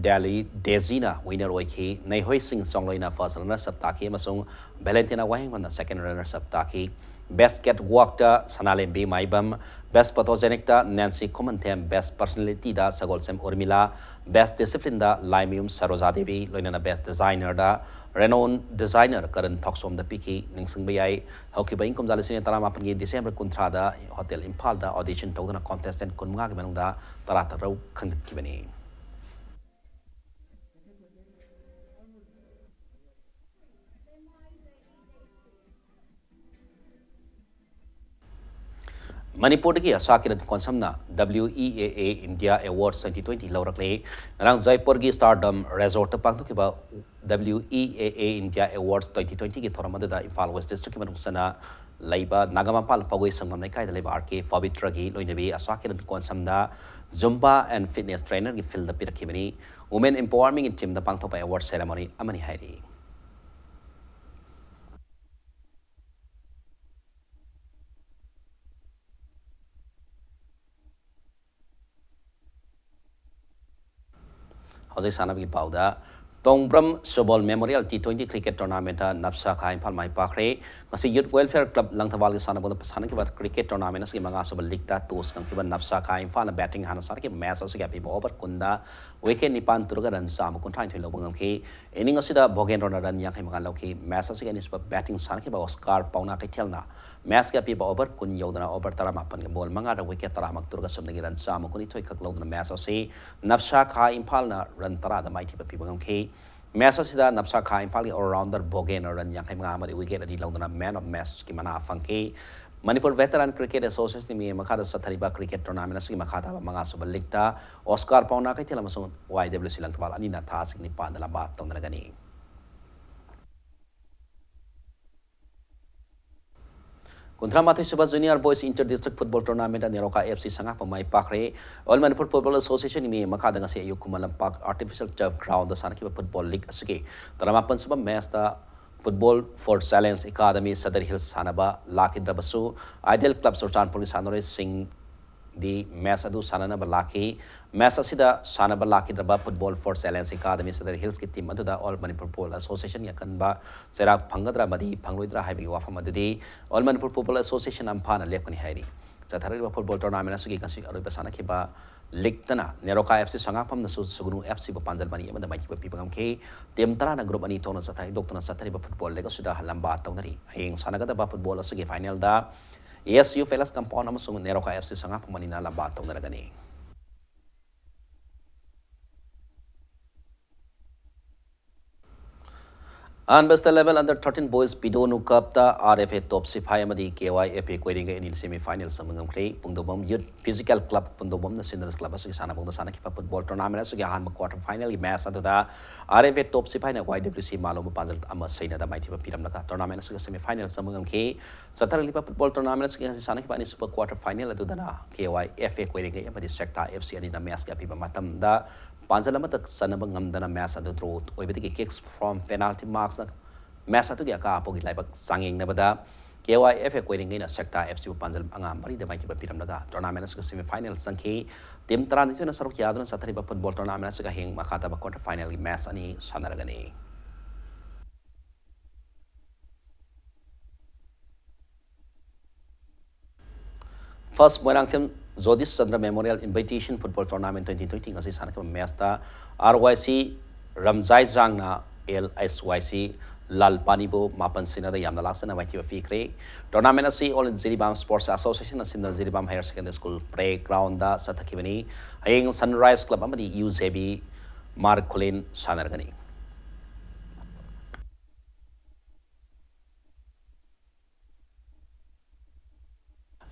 ꯗꯦꯂꯤ ꯗꯦꯖꯤꯅ winner ꯑꯣꯏꯈꯤ꯫ ꯅꯩꯍꯣꯏ ꯁꯤꯡ ꯆꯣꯡꯂꯣꯏꯅ first runners up ꯇꯥꯈꯤ ꯑꯃꯁꯨꯡ ꯚꯦꯂꯦꯟꯇꯤꯅꯥ ꯋꯥꯍꯦꯡꯕꯝꯅ second runners up ꯇꯥꯈꯤ꯫ Best Catwalkꯇ ꯁꯅꯥꯂꯦꯝꯕꯤ ꯃꯥꯏꯕꯝ, Best Photogenicꯇ ꯅꯦꯟꯁꯤ ꯈꯨꯃꯟꯊꯦꯝ, Best Personalityꯗ ꯁꯒꯣꯜꯁꯦꯝ ꯎꯔꯃꯤꯂꯥ, Best Disciplineꯗ ꯂꯥꯏꯃꯌꯨꯝ ꯁꯔꯣꯖꯥ ꯗꯦꯕꯤ, ꯂꯣꯏꯅꯅ Best Designerꯗ renowned designer ꯀꯔꯟ ꯊꯣꯛꯆꯣꯝꯗ ꯄꯤꯈꯤ꯫ ꯅꯤꯡꯁꯤꯡꯕ ꯌꯥꯏ, ꯍꯧꯈꯤꯕ ꯏꯪ ꯀꯨꯝꯖꯥ ꯂꯤꯁꯤꯡ ꯑꯅꯤ ꯇꯔꯥꯃꯥꯄꯟꯒꯤ December ꯀꯨꯟꯊ꯭ꯔꯥꯗ Hotel ꯏꯝꯐꯥꯜꯗ audition ꯇꯧꯗꯨꯅ contestant ꯀꯨꯟꯃꯉꯥꯒꯤ ꯃꯅꯨꯡꯗ ꯇꯔꯥꯇꯔꯨꯛ ꯈꯟꯒꯠꯈꯤꯕꯅꯤ꯫ ꯃꯅꯤꯄꯨꯔꯗꯒꯤ ꯑꯁꯥ Kiran ꯀꯣꯟꯁꯝꯅ W E A A India Awards twenty twenty ꯂꯧꯔꯛꯂꯦ꯫ ꯉꯔꯥꯡ ꯖꯥꯏꯄꯨꯔꯒꯤ Stardom Resortꯇ ꯄꯥꯡꯊꯣꯛꯈꯤꯕ W E A A India Awards twenty twentyꯒꯤ ꯊꯧꯔꯝ ꯑꯗꯨꯗ ꯏꯝꯐꯥꯜ West Districtꯀꯤ ꯃꯅꯨꯡ ꯆꯟꯅ ꯂꯩꯕ ꯅꯥꯒꯥꯃꯄꯥꯜ ꯄꯒꯣꯏ ꯁꯪꯒꯝ ꯂꯩꯀꯥꯏꯗ ꯂꯩꯕ R K ꯄꯕꯤꯇ꯭ꯔꯒꯤ ꯂꯣꯏꯅꯕꯤ ꯑꯁꯥ Kiran ꯀꯣꯟꯁꯝꯅ Zumba and Fitness Trainerꯒꯤ fieldꯗ ꯄꯤꯔꯛꯈꯤꯕꯅꯤ꯫ Women Empowermentꯒꯤ themeꯗ ꯄꯥꯡꯊꯣꯛꯄ award ceremony ꯑꯃꯅꯤ ꯍꯥꯏꯔꯤ꯫ ꯍꯧꯖꯤꯛ ꯁꯥꯟꯅꯕꯒꯤ ꯄꯥꯎꯗ, ꯇꯣꯡꯕ꯭ꯔꯝ ꯁꯨꯕꯣꯜ ꯃꯦꯃꯣꯔꯤꯌꯦꯜ ꯇꯤ ꯇ꯭ꯋꯦꯟꯇꯤ ꯀ꯭ꯔꯤꯀꯦꯠ ꯇꯣꯔꯅꯥꯃꯦꯟꯠꯇ ꯅꯞꯁꯥ ꯈꯥ ꯏꯝꯐꯥꯜ ꯃꯥꯏ ꯄꯥꯛꯈ꯭ꯔꯦ꯫ ꯉꯁꯤ ꯌꯨꯠ ꯋꯦꯜꯐꯤꯌꯔ ꯀ꯭ꯂꯕ ꯂꯪꯊꯕꯥꯜꯒꯤ ꯁꯥꯟꯅꯕꯨꯡꯗ ꯁꯥꯟꯅꯈꯤꯕ ꯀ꯭ꯔꯤꯀꯦꯠ ꯇꯣꯔꯅꯥꯃꯦꯟꯠ ꯑꯁꯤꯒꯤ ꯃꯉꯥꯁꯨꯕ ꯂꯤꯛꯇ ꯇꯣꯁ ꯉꯝꯈꯤꯕ ꯅꯞꯁꯥ ꯈꯥ ꯏꯝꯐꯥꯜꯅ ꯕꯦꯇꯤꯡ ꯍꯥꯟꯅ ꯁꯥꯟꯅꯈꯤꯕ ꯃꯦꯆ ꯑꯁꯤꯒꯤ ꯑꯄꯤꯕ ꯑꯣꯚꯔ ꯀꯨꯟꯗ ꯋꯤꯀꯦꯠ ꯅꯤꯄꯥꯟ ꯇꯨꯔꯒ ꯔꯟ ꯆꯥꯝꯃ ꯀꯨꯟꯊ꯭ꯔꯥ ꯅꯤꯊꯣꯏ ꯂꯧꯕ ꯉꯝꯈꯤ꯫ ꯏꯅꯤꯡ ꯑꯁꯤꯗ ꯚꯣꯒꯦꯟꯗ꯭ꯔꯣꯅ ꯔꯟ ꯌꯥꯡꯈꯩ ꯃꯉꯥ ꯂꯧꯈꯤ꯫ ꯃꯦꯆ ꯑꯁꯤꯒꯤ ꯑꯅꯤꯁꯨꯕ ꯕꯦꯇꯤꯡ ꯁꯥꯟꯅꯈꯤꯕ ꯑꯣꯁꯀꯥꯔ ꯄꯥꯎꯅꯥ ꯀꯩꯊꯦꯜꯅ ꯃꯦꯆꯀꯤ ꯑꯄꯤꯕ ꯑꯣꯚꯔ ꯀꯨꯟ ꯌꯧꯗꯅ ꯑꯣꯚꯔ ꯇꯔꯥꯃꯥꯄꯟꯒꯤ ꯕꯣꯜ ꯃꯉꯥꯗ ꯋꯤꯀꯦꯠ ꯇꯔꯥꯃꯛ ꯇꯨꯔꯒ ꯁꯨꯞꯅꯒꯤ ꯔꯟ ꯆꯥꯝꯃ ꯀꯨꯟꯅꯤꯊꯣꯏ ꯈꯛ ꯂꯧꯗꯨꯅ ꯃꯦꯆ ꯑꯁꯤ ꯅꯞꯁꯥ ꯈꯥ ꯏꯝꯐꯥꯜꯅ ꯔꯟ ꯇꯔꯥꯗ ꯃꯥꯏꯊꯤꯕ ꯄꯤꯕ ꯉꯝꯈꯤ꯫ ꯃꯦꯆ ꯑꯁꯤꯗ ꯅꯞꯁꯥ ꯈꯥ ꯏꯝꯐꯥꯜꯒꯤ ꯑꯣꯜꯔꯥꯎꯟꯗꯔ ꯚꯣꯒꯦꯟꯅ ꯔꯟ ꯌꯥꯡꯈꯩ ꯃꯉꯥ ꯑꯃꯗꯤ ꯋꯤꯀꯦꯠ ꯑꯅꯤ ꯂꯧꯗꯨꯅ ꯃꯦꯟ ꯑꯣꯐ ꯃꯦꯆꯀꯤ ꯃꯅꯥ ꯐꯪꯈꯤ꯫ ꯃꯅꯤꯄꯨꯔ ꯚꯦꯇꯔꯥꯟ ꯀ꯭ꯔꯤꯀꯦꯠ ꯑꯦꯁꯣꯁꯤꯌꯦꯁꯟꯒꯤ ꯃꯈꯥꯗ ꯆꯠꯊꯔꯤꯕ ꯀ꯭ꯔꯤꯀꯦꯠ ꯇꯣꯔꯅꯥꯃꯦꯟ ꯑꯁꯤꯒꯤ ꯃꯈꯥ ꯇꯥꯕ ꯃꯉꯥ ꯁꯨꯕ ꯂꯤꯛꯇ ꯑꯣꯁꯀꯥꯔ ꯄꯥꯎꯅꯥ ꯀꯩꯊꯦꯜ ꯑꯃꯁꯨꯡ ꯋꯥꯏ ꯗꯕ꯭ꯂꯤꯎ ꯁꯤ ꯂꯪꯊꯕꯥꯜ ꯑꯅꯤꯅ ꯊꯥ ꯑꯁꯤꯒꯤ ꯅꯤꯄꯥꯟꯗ ꯂꯝꯕꯥ ꯇꯧꯅꯔꯒꯅꯤ꯫ ꯀꯨꯟꯊ꯭ꯔꯥ ꯃꯥꯊꯣꯏ ꯁꯨꯕ junior boys inter district football ꯇꯣꯔꯅꯥꯃꯦꯟꯠꯇ ꯅꯦꯔꯣꯀꯥ ꯑꯦꯐ ꯁꯤ ꯁꯉꯥꯛꯄꯝ ꯃꯥꯏ ꯄꯥꯛꯈ꯭ꯔꯦ꯫ ꯑꯣꯜ ꯃꯅꯤꯄꯨꯔ ꯐꯨꯠꯕꯣꯜ ꯑꯦꯁꯣꯁꯤꯌꯦꯁꯟꯒꯤ ꯃꯈꯥꯗ ꯉꯁꯤ ꯑꯌꯨꯛ ꯈꯨꯃꯟ ꯂꯝꯄꯥꯛ ꯑꯥꯔꯇꯤꯐꯤꯁꯤꯌꯦꯜ ꯇꯔꯐ ꯒ꯭ꯔꯥꯎꯟꯗ ꯁꯥꯟꯅꯈꯤꯕ ꯐꯨꯠꯕꯣꯜ ꯂꯤꯛ ꯑꯁꯤꯒꯤ ꯇꯔꯥꯃꯥꯄꯟ ꯁꯨꯕ ꯃꯦꯆꯇ football for challenge academy Sadar hills ꯁꯥꯟꯅꯕ ꯂꯥꯛꯈꯤꯗ꯭ꯔꯕꯁꯨ, ꯑꯥꯏꯗꯤꯌꯦꯜ ꯀ꯭ꯂꯕ ꯆꯨꯔꯆꯥꯟꯄꯨꯔꯒꯤ ꯁꯥꯟꯅꯔꯣꯏꯁꯤꯡ ꯗꯤ ꯃꯦꯆ ꯑꯗꯨ ꯁꯥꯟꯅꯅꯕ ꯂꯥꯛꯈꯤ꯫ ꯃꯦꯆ ꯑꯁꯤꯗ ꯁꯥꯟꯅꯕ ꯂꯥꯛꯈꯤꯗ꯭ꯔꯕ football for challenge academy Sadar ꯍꯤꯜꯁꯀꯤ ꯇꯤꯝ ꯑꯗꯨꯗ ꯑꯣꯜ ꯃꯅꯤꯄꯨꯔ ꯐꯨꯠꯕꯣꯜ ꯑꯦꯁꯣꯁꯤꯌꯦꯁꯟꯒꯤ ꯑꯀꯟꯕ ꯆꯩꯔꯥꯛ ꯐꯪꯒꯗ꯭ꯔꯥ ꯑꯃꯗꯤ ꯐꯪꯂꯣꯏꯗ꯭ꯔꯥ ꯍꯥꯏꯕꯒꯤ ꯋꯥꯐꯝ ꯑꯗꯨꯗꯤ ꯑꯣꯜ ꯃꯅꯤꯄꯨꯔ ꯐꯨꯠꯕꯣꯜ ꯑꯦꯁꯣꯁꯤꯌꯦꯁꯟ ꯑꯝꯐꯥꯅ ꯂꯦꯞꯀꯅꯤ ꯍꯥꯏꯔꯤ꯫ ꯆꯠꯊꯔꯛꯂꯤꯕ ꯐꯨꯠꯕꯣꯜ ꯇꯣꯔꯅꯥꯃꯦꯟ ꯑꯁꯤꯒꯤ ꯉꯁꯤ ꯑꯔꯣꯏꯕ ꯁꯥꯟꯅꯈꯤꯕ ꯂꯤꯛꯇꯅ ꯅꯦꯔꯣꯀꯥ ꯑꯦꯐ ꯁꯤ ꯁꯉꯥꯛꯐꯝꯅꯁꯨ ꯁꯨꯒꯅꯨ ꯑꯦꯐ ꯁꯤꯕꯨ ꯄꯥꯟꯖꯜ ꯃꯔꯤ ꯑꯃꯗ ꯃꯥꯏꯊꯤꯕ ꯄꯤꯕ ꯉꯝꯈꯤ꯫ ꯇꯤꯝ ꯇꯔꯥꯅ ꯒ꯭ꯔꯨꯞ ꯑꯅꯤ ꯊꯣꯛꯅ ꯆꯠꯊ-, ꯍꯥꯏꯗꯣꯛꯇꯨꯅ ꯆꯠꯊꯔꯤꯕ ꯐꯨꯠꯕꯣꯜ ꯂꯤꯛ ꯑꯁꯤꯗ ꯂꯝꯕꯥ ꯇꯧꯅꯔꯤ꯫ ꯍꯌꯦꯡ ꯁꯥꯟꯅꯒꯗꯕ ꯐꯨꯠꯕꯣꯜ ꯑꯁꯤꯒꯤ ꯐꯥꯏꯅꯦꯜꯗ A S U palace compound ꯑꯃꯁꯨꯡ ꯅꯦꯔꯣꯀꯥ ꯑꯦꯐ ꯁꯤ ꯁꯉꯥꯛꯐꯝ ꯑꯅꯤꯅ ꯂꯝꯕꯥ ꯇꯧꯅꯔꯒꯅꯤ꯫ ꯑꯍꯥꯟꯕ state level under thirteen boys ꯄꯤꯗꯣꯅꯨ ꯀꯞꯇ ꯑꯥꯔ ꯑꯦꯐ ꯑꯦ ꯇꯣꯞ ꯁꯤꯐꯥꯏ ꯑꯃꯗꯤ ꯀꯦ ꯋꯥꯏ ꯑꯦꯐ ꯑꯦ ꯀꯣꯏꯔꯦꯡꯒꯩ ꯑꯅꯤꯅ ꯁꯦꯃꯤ ꯐꯥꯏꯅꯦꯜ ꯆꯪꯕ ꯉꯝꯈ꯭ꯔꯦ꯫ ꯄꯨꯡꯗꯣꯡꯕꯝ ꯌꯨꯠ ꯐꯤꯖꯤꯀꯦꯜ ꯀ꯭ꯂꯕ ꯄꯨꯡꯗꯣꯡꯕꯝꯅ ꯁꯤꯟꯗꯨꯅ ꯀ꯭ꯂꯕ ꯑꯁꯤꯒꯤ ꯁꯥꯟꯅꯕꯨꯡꯗ ꯁꯥꯟꯅꯈꯤꯕ ꯐꯨꯠꯕꯣꯜ ꯇꯣꯔꯅꯥꯃꯦꯟ ꯑꯁꯤꯒꯤ ꯑꯍꯥꯟꯕ ꯀ꯭ꯋꯥꯔꯇꯔ ꯐꯥꯏꯅꯦꯜꯒꯤ ꯃꯦꯆ ꯑꯗꯨꯗ R F A top ꯁꯤꯐꯥꯏꯅ Y W ꯁꯤ ꯃꯥꯂꯣꯝꯕꯨ ꯄꯥꯟꯖꯜ ꯑꯃ ꯁꯩꯅꯗ ꯃꯥꯏꯊꯤꯕ ꯄꯤꯔꯝꯂꯒ ꯇꯣꯔꯅꯥꯃꯦꯟ ꯑꯁꯤꯒꯤ ꯁꯦꯃꯤ ꯐꯥꯏꯅꯦꯜ ꯆꯪꯕ ꯉꯝꯈꯤ꯫ ꯆꯠꯊꯔꯛꯂꯤꯕ ꯐꯨꯠꯕꯣꯜ ꯇꯣꯔꯅꯥꯃꯦꯟ ꯑꯁꯤꯒꯤ ꯉꯁꯤ ꯁꯥꯟꯅꯈꯤꯕ ꯑꯅꯤꯁꯨꯕ ꯀ꯭ꯋꯥꯔꯇꯔ ꯐꯥꯏꯅꯦꯜ ꯑꯗꯨꯗꯅ ꯀꯦ ꯋꯥꯏ ꯑꯦꯐ ꯑꯦ ꯀꯣꯏꯔꯦꯡꯒꯩ ꯑꯃꯗꯤ ꯁꯦꯛꯇꯥ ꯑꯦꯐ ꯁꯤ ꯑꯅꯤꯅ ꯃꯦꯆꯀꯤ ꯑꯄꯤꯕ ꯃꯇꯝꯗ ꯄꯥꯟꯖꯜ ꯑꯃꯠꯇ ꯆꯟꯅꯕ ꯉꯝꯗꯅ ꯃꯦꯆ ꯑꯗꯨ ꯗ꯭ꯔꯣ ꯑꯣꯏꯕꯗꯒꯤ ꯀꯤꯛꯁ ꯐ꯭ꯔꯣꯝ ꯄꯦꯅꯥꯜꯇꯤ ꯃꯥꯔꯛꯁꯅ ꯃꯦꯆ ꯑꯗꯨꯒꯤ ꯑꯀꯥ ꯑꯄꯧꯒꯤ ꯂꯥꯏꯕꯛ ꯆꯥꯡꯌꯦꯡꯅꯕꯗ K Y F A ꯀꯣꯏꯔꯤꯉꯩꯅ ꯁꯦꯛꯇꯥ F ꯁꯤꯕꯨ ꯄꯥꯟꯖꯜ ꯃꯉꯥ ꯃꯔꯤꯗ ꯃꯥꯏꯊꯤꯕ ꯄꯤꯔꯝꯂꯒ ꯇꯣꯔꯅꯥꯃꯦꯟ ꯑꯁꯤꯒꯤ ꯁꯦꯃꯤ ꯐꯥꯏꯅꯦꯜ ꯆꯪꯈꯤ꯫ ꯇꯤꯝ ꯇꯔꯥꯅꯤꯊꯣꯏꯅ ꯁꯔꯨꯛ ꯌꯥꯗꯨꯅ ꯆꯠꯊꯔꯤꯕ ꯐꯨꯠꯕꯣꯜ ꯇꯣꯔꯅꯥꯃꯦꯟ ꯑꯁꯤꯒ ꯍꯌꯦꯡ ꯃꯈꯥ ꯇꯥꯕ ꯀ꯭ꯋꯥꯇꯔ ꯐꯥꯏꯅꯦꯜꯒꯤ ꯃꯦꯆ ꯑꯅꯤ ꯁꯥꯟꯅꯔꯒꯅꯤ꯫ First Moirangthem Jodish Chandra memorial invitation football tournament twenty twenty ꯉꯁꯤ ꯁꯥꯟꯅꯈꯤꯕ ꯃꯦꯆꯇ ꯑꯥꯔ ꯋꯥꯏ ꯁꯤ ꯔꯝꯖꯥꯏꯖꯥꯡꯅ ꯑꯦꯜ ꯑꯦꯁ ꯋꯥꯏ ꯁꯤ ꯂꯥꯜꯄꯥꯅꯤꯕꯨ ꯃꯥꯄꯟ ꯁꯤꯅꯣꯗ ꯌꯥꯝꯅ ꯂꯥꯛꯆꯅ ꯃꯥꯏꯊꯤꯕ ꯄꯤꯈ꯭ꯔꯦ꯫ ꯇꯣꯔꯅꯥꯃꯦꯟ ꯑꯁꯤ ꯑꯣꯜ ꯖꯤꯔꯤꯕꯥꯝ ꯁ꯭ꯄꯣꯔꯠꯁ ꯑꯦꯁꯣꯁꯤꯌꯦꯁꯟꯅ ꯁꯤꯟꯗꯨꯅ Jiribam higher secondary school play ground ꯆꯠꯊꯈꯤꯕꯅꯤ꯫ ꯍꯌꯦꯡ ꯁꯟꯔꯥꯏꯖ ꯀ꯭ꯂꯕ ꯑꯃꯗꯤ ꯌꯨ ꯖꯦ ꯕꯤ ꯃꯥꯔꯈꯨꯂꯤꯟ ꯁꯥꯟꯅꯔꯒꯅꯤ꯫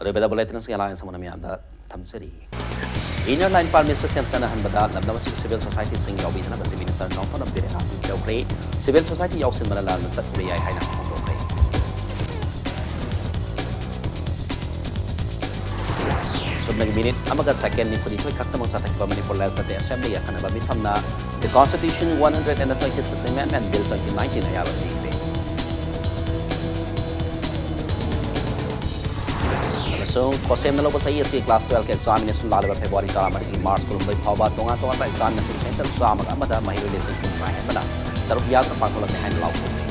ꯑꯔꯣꯏꯕꯗ ꯕꯨꯂꯦꯇꯤꯟ ꯑꯁꯤꯒꯤ ꯍꯦꯗꯂꯥꯏꯟꯁ ꯑꯃꯅ ꯃꯤꯌꯥꯝꯗ ꯊꯝꯖꯔꯤ꯫ ꯏꯅꯔ ꯂꯥꯏꯟ ꯄꯥꯔꯃꯤꯠꯁꯨ ꯁꯦꯝ ꯆꯠꯅꯍꯟꯕꯗ ꯂꯝꯗꯝ ꯑꯁꯤꯒꯤ ꯁꯤꯚꯤꯜ ꯁꯣꯁꯥꯏꯇꯤꯁꯤꯡ ꯌꯥꯎꯕꯤꯗꯅꯕ ꯆꯤꯐ ꯃꯤꯅꯤꯁꯇꯔ ꯅꯣꯡꯊꯣꯝꯕꯝ ꯕꯤꯔꯦꯟꯅ ꯑꯥꯍ꯭ꯋꯥꯟ ꯇꯧꯈ꯭ꯔꯦ꯫ ꯁꯤꯚꯤꯜ ꯁꯣꯁꯥꯏꯇꯤ ꯌꯥꯎꯁꯤꯟꯕꯅ ꯂꯥꯟꯅ ꯆꯠꯈꯤꯕ ꯌꯥꯏ ꯍꯥꯏꯅ ꯐꯣꯡꯗꯣꯛꯈ꯭ꯔꯦ꯫ ꯆꯨꯝꯅꯒꯤ ꯃꯤꯅꯤꯠ ꯑꯃꯒ ꯁꯦꯀꯦꯟ ꯅꯤꯐꯨꯅꯤꯊꯣꯏ ꯈꯛꯇꯃꯛ ꯆꯠꯊꯈꯤꯕ ꯃꯅꯤꯄꯨꯔ ꯂꯦꯖꯤꯁꯂꯦꯇꯤꯚ ꯑꯦꯁꯦꯝꯕ꯭ꯂꯤꯒꯤ ꯑꯈꯟꯅꯕ ꯃꯤꯐꯝꯅ The Constitution one hundred and twenty-six Amendment Bill twenty nineteen ꯑꯌꯥꯕ ꯄꯤꯈ꯭ꯔꯦ꯫ ꯑꯃꯁꯨꯡ ꯈꯣꯁꯦꯝꯅ ꯂꯧꯕ ꯆꯍꯤ ꯑꯁꯤꯒꯤ ꯀ꯭ꯂꯥꯁ ꯇꯨꯋꯦꯜꯐꯀꯤ ꯑꯦꯛꯖꯥꯃꯤꯅꯦꯁꯟ ꯂꯥꯛꯂꯤꯕ ꯐꯦꯕ꯭ꯔꯨꯋꯥꯔꯤ ꯇꯔꯥꯃꯔꯤꯗꯒꯤ ꯃꯥꯔꯆ ꯀꯨꯟꯍꯨꯝꯗꯣꯏ ꯐꯥꯎꯕ ꯇꯣꯉꯥꯟ ꯇꯣꯉꯥꯟꯕ ꯑꯦꯛꯖꯥꯃꯤꯅꯦꯁꯟ ꯁꯦꯟꯇꯔ ꯆꯥꯝꯃꯒ ꯑꯃꯗ ꯃꯍꯩꯔꯣꯏ ꯂꯤꯁꯤꯡ ꯀꯨꯟꯊ꯭ꯔꯥ ꯍꯦꯟꯕꯅ ꯁꯔꯨꯛ ꯌꯥꯗꯨꯅ ꯄꯥꯡꯊꯣꯛꯂꯝꯃꯤ ꯍꯥꯏꯅ ꯂꯥꯎꯊꯣꯛꯈꯤ꯫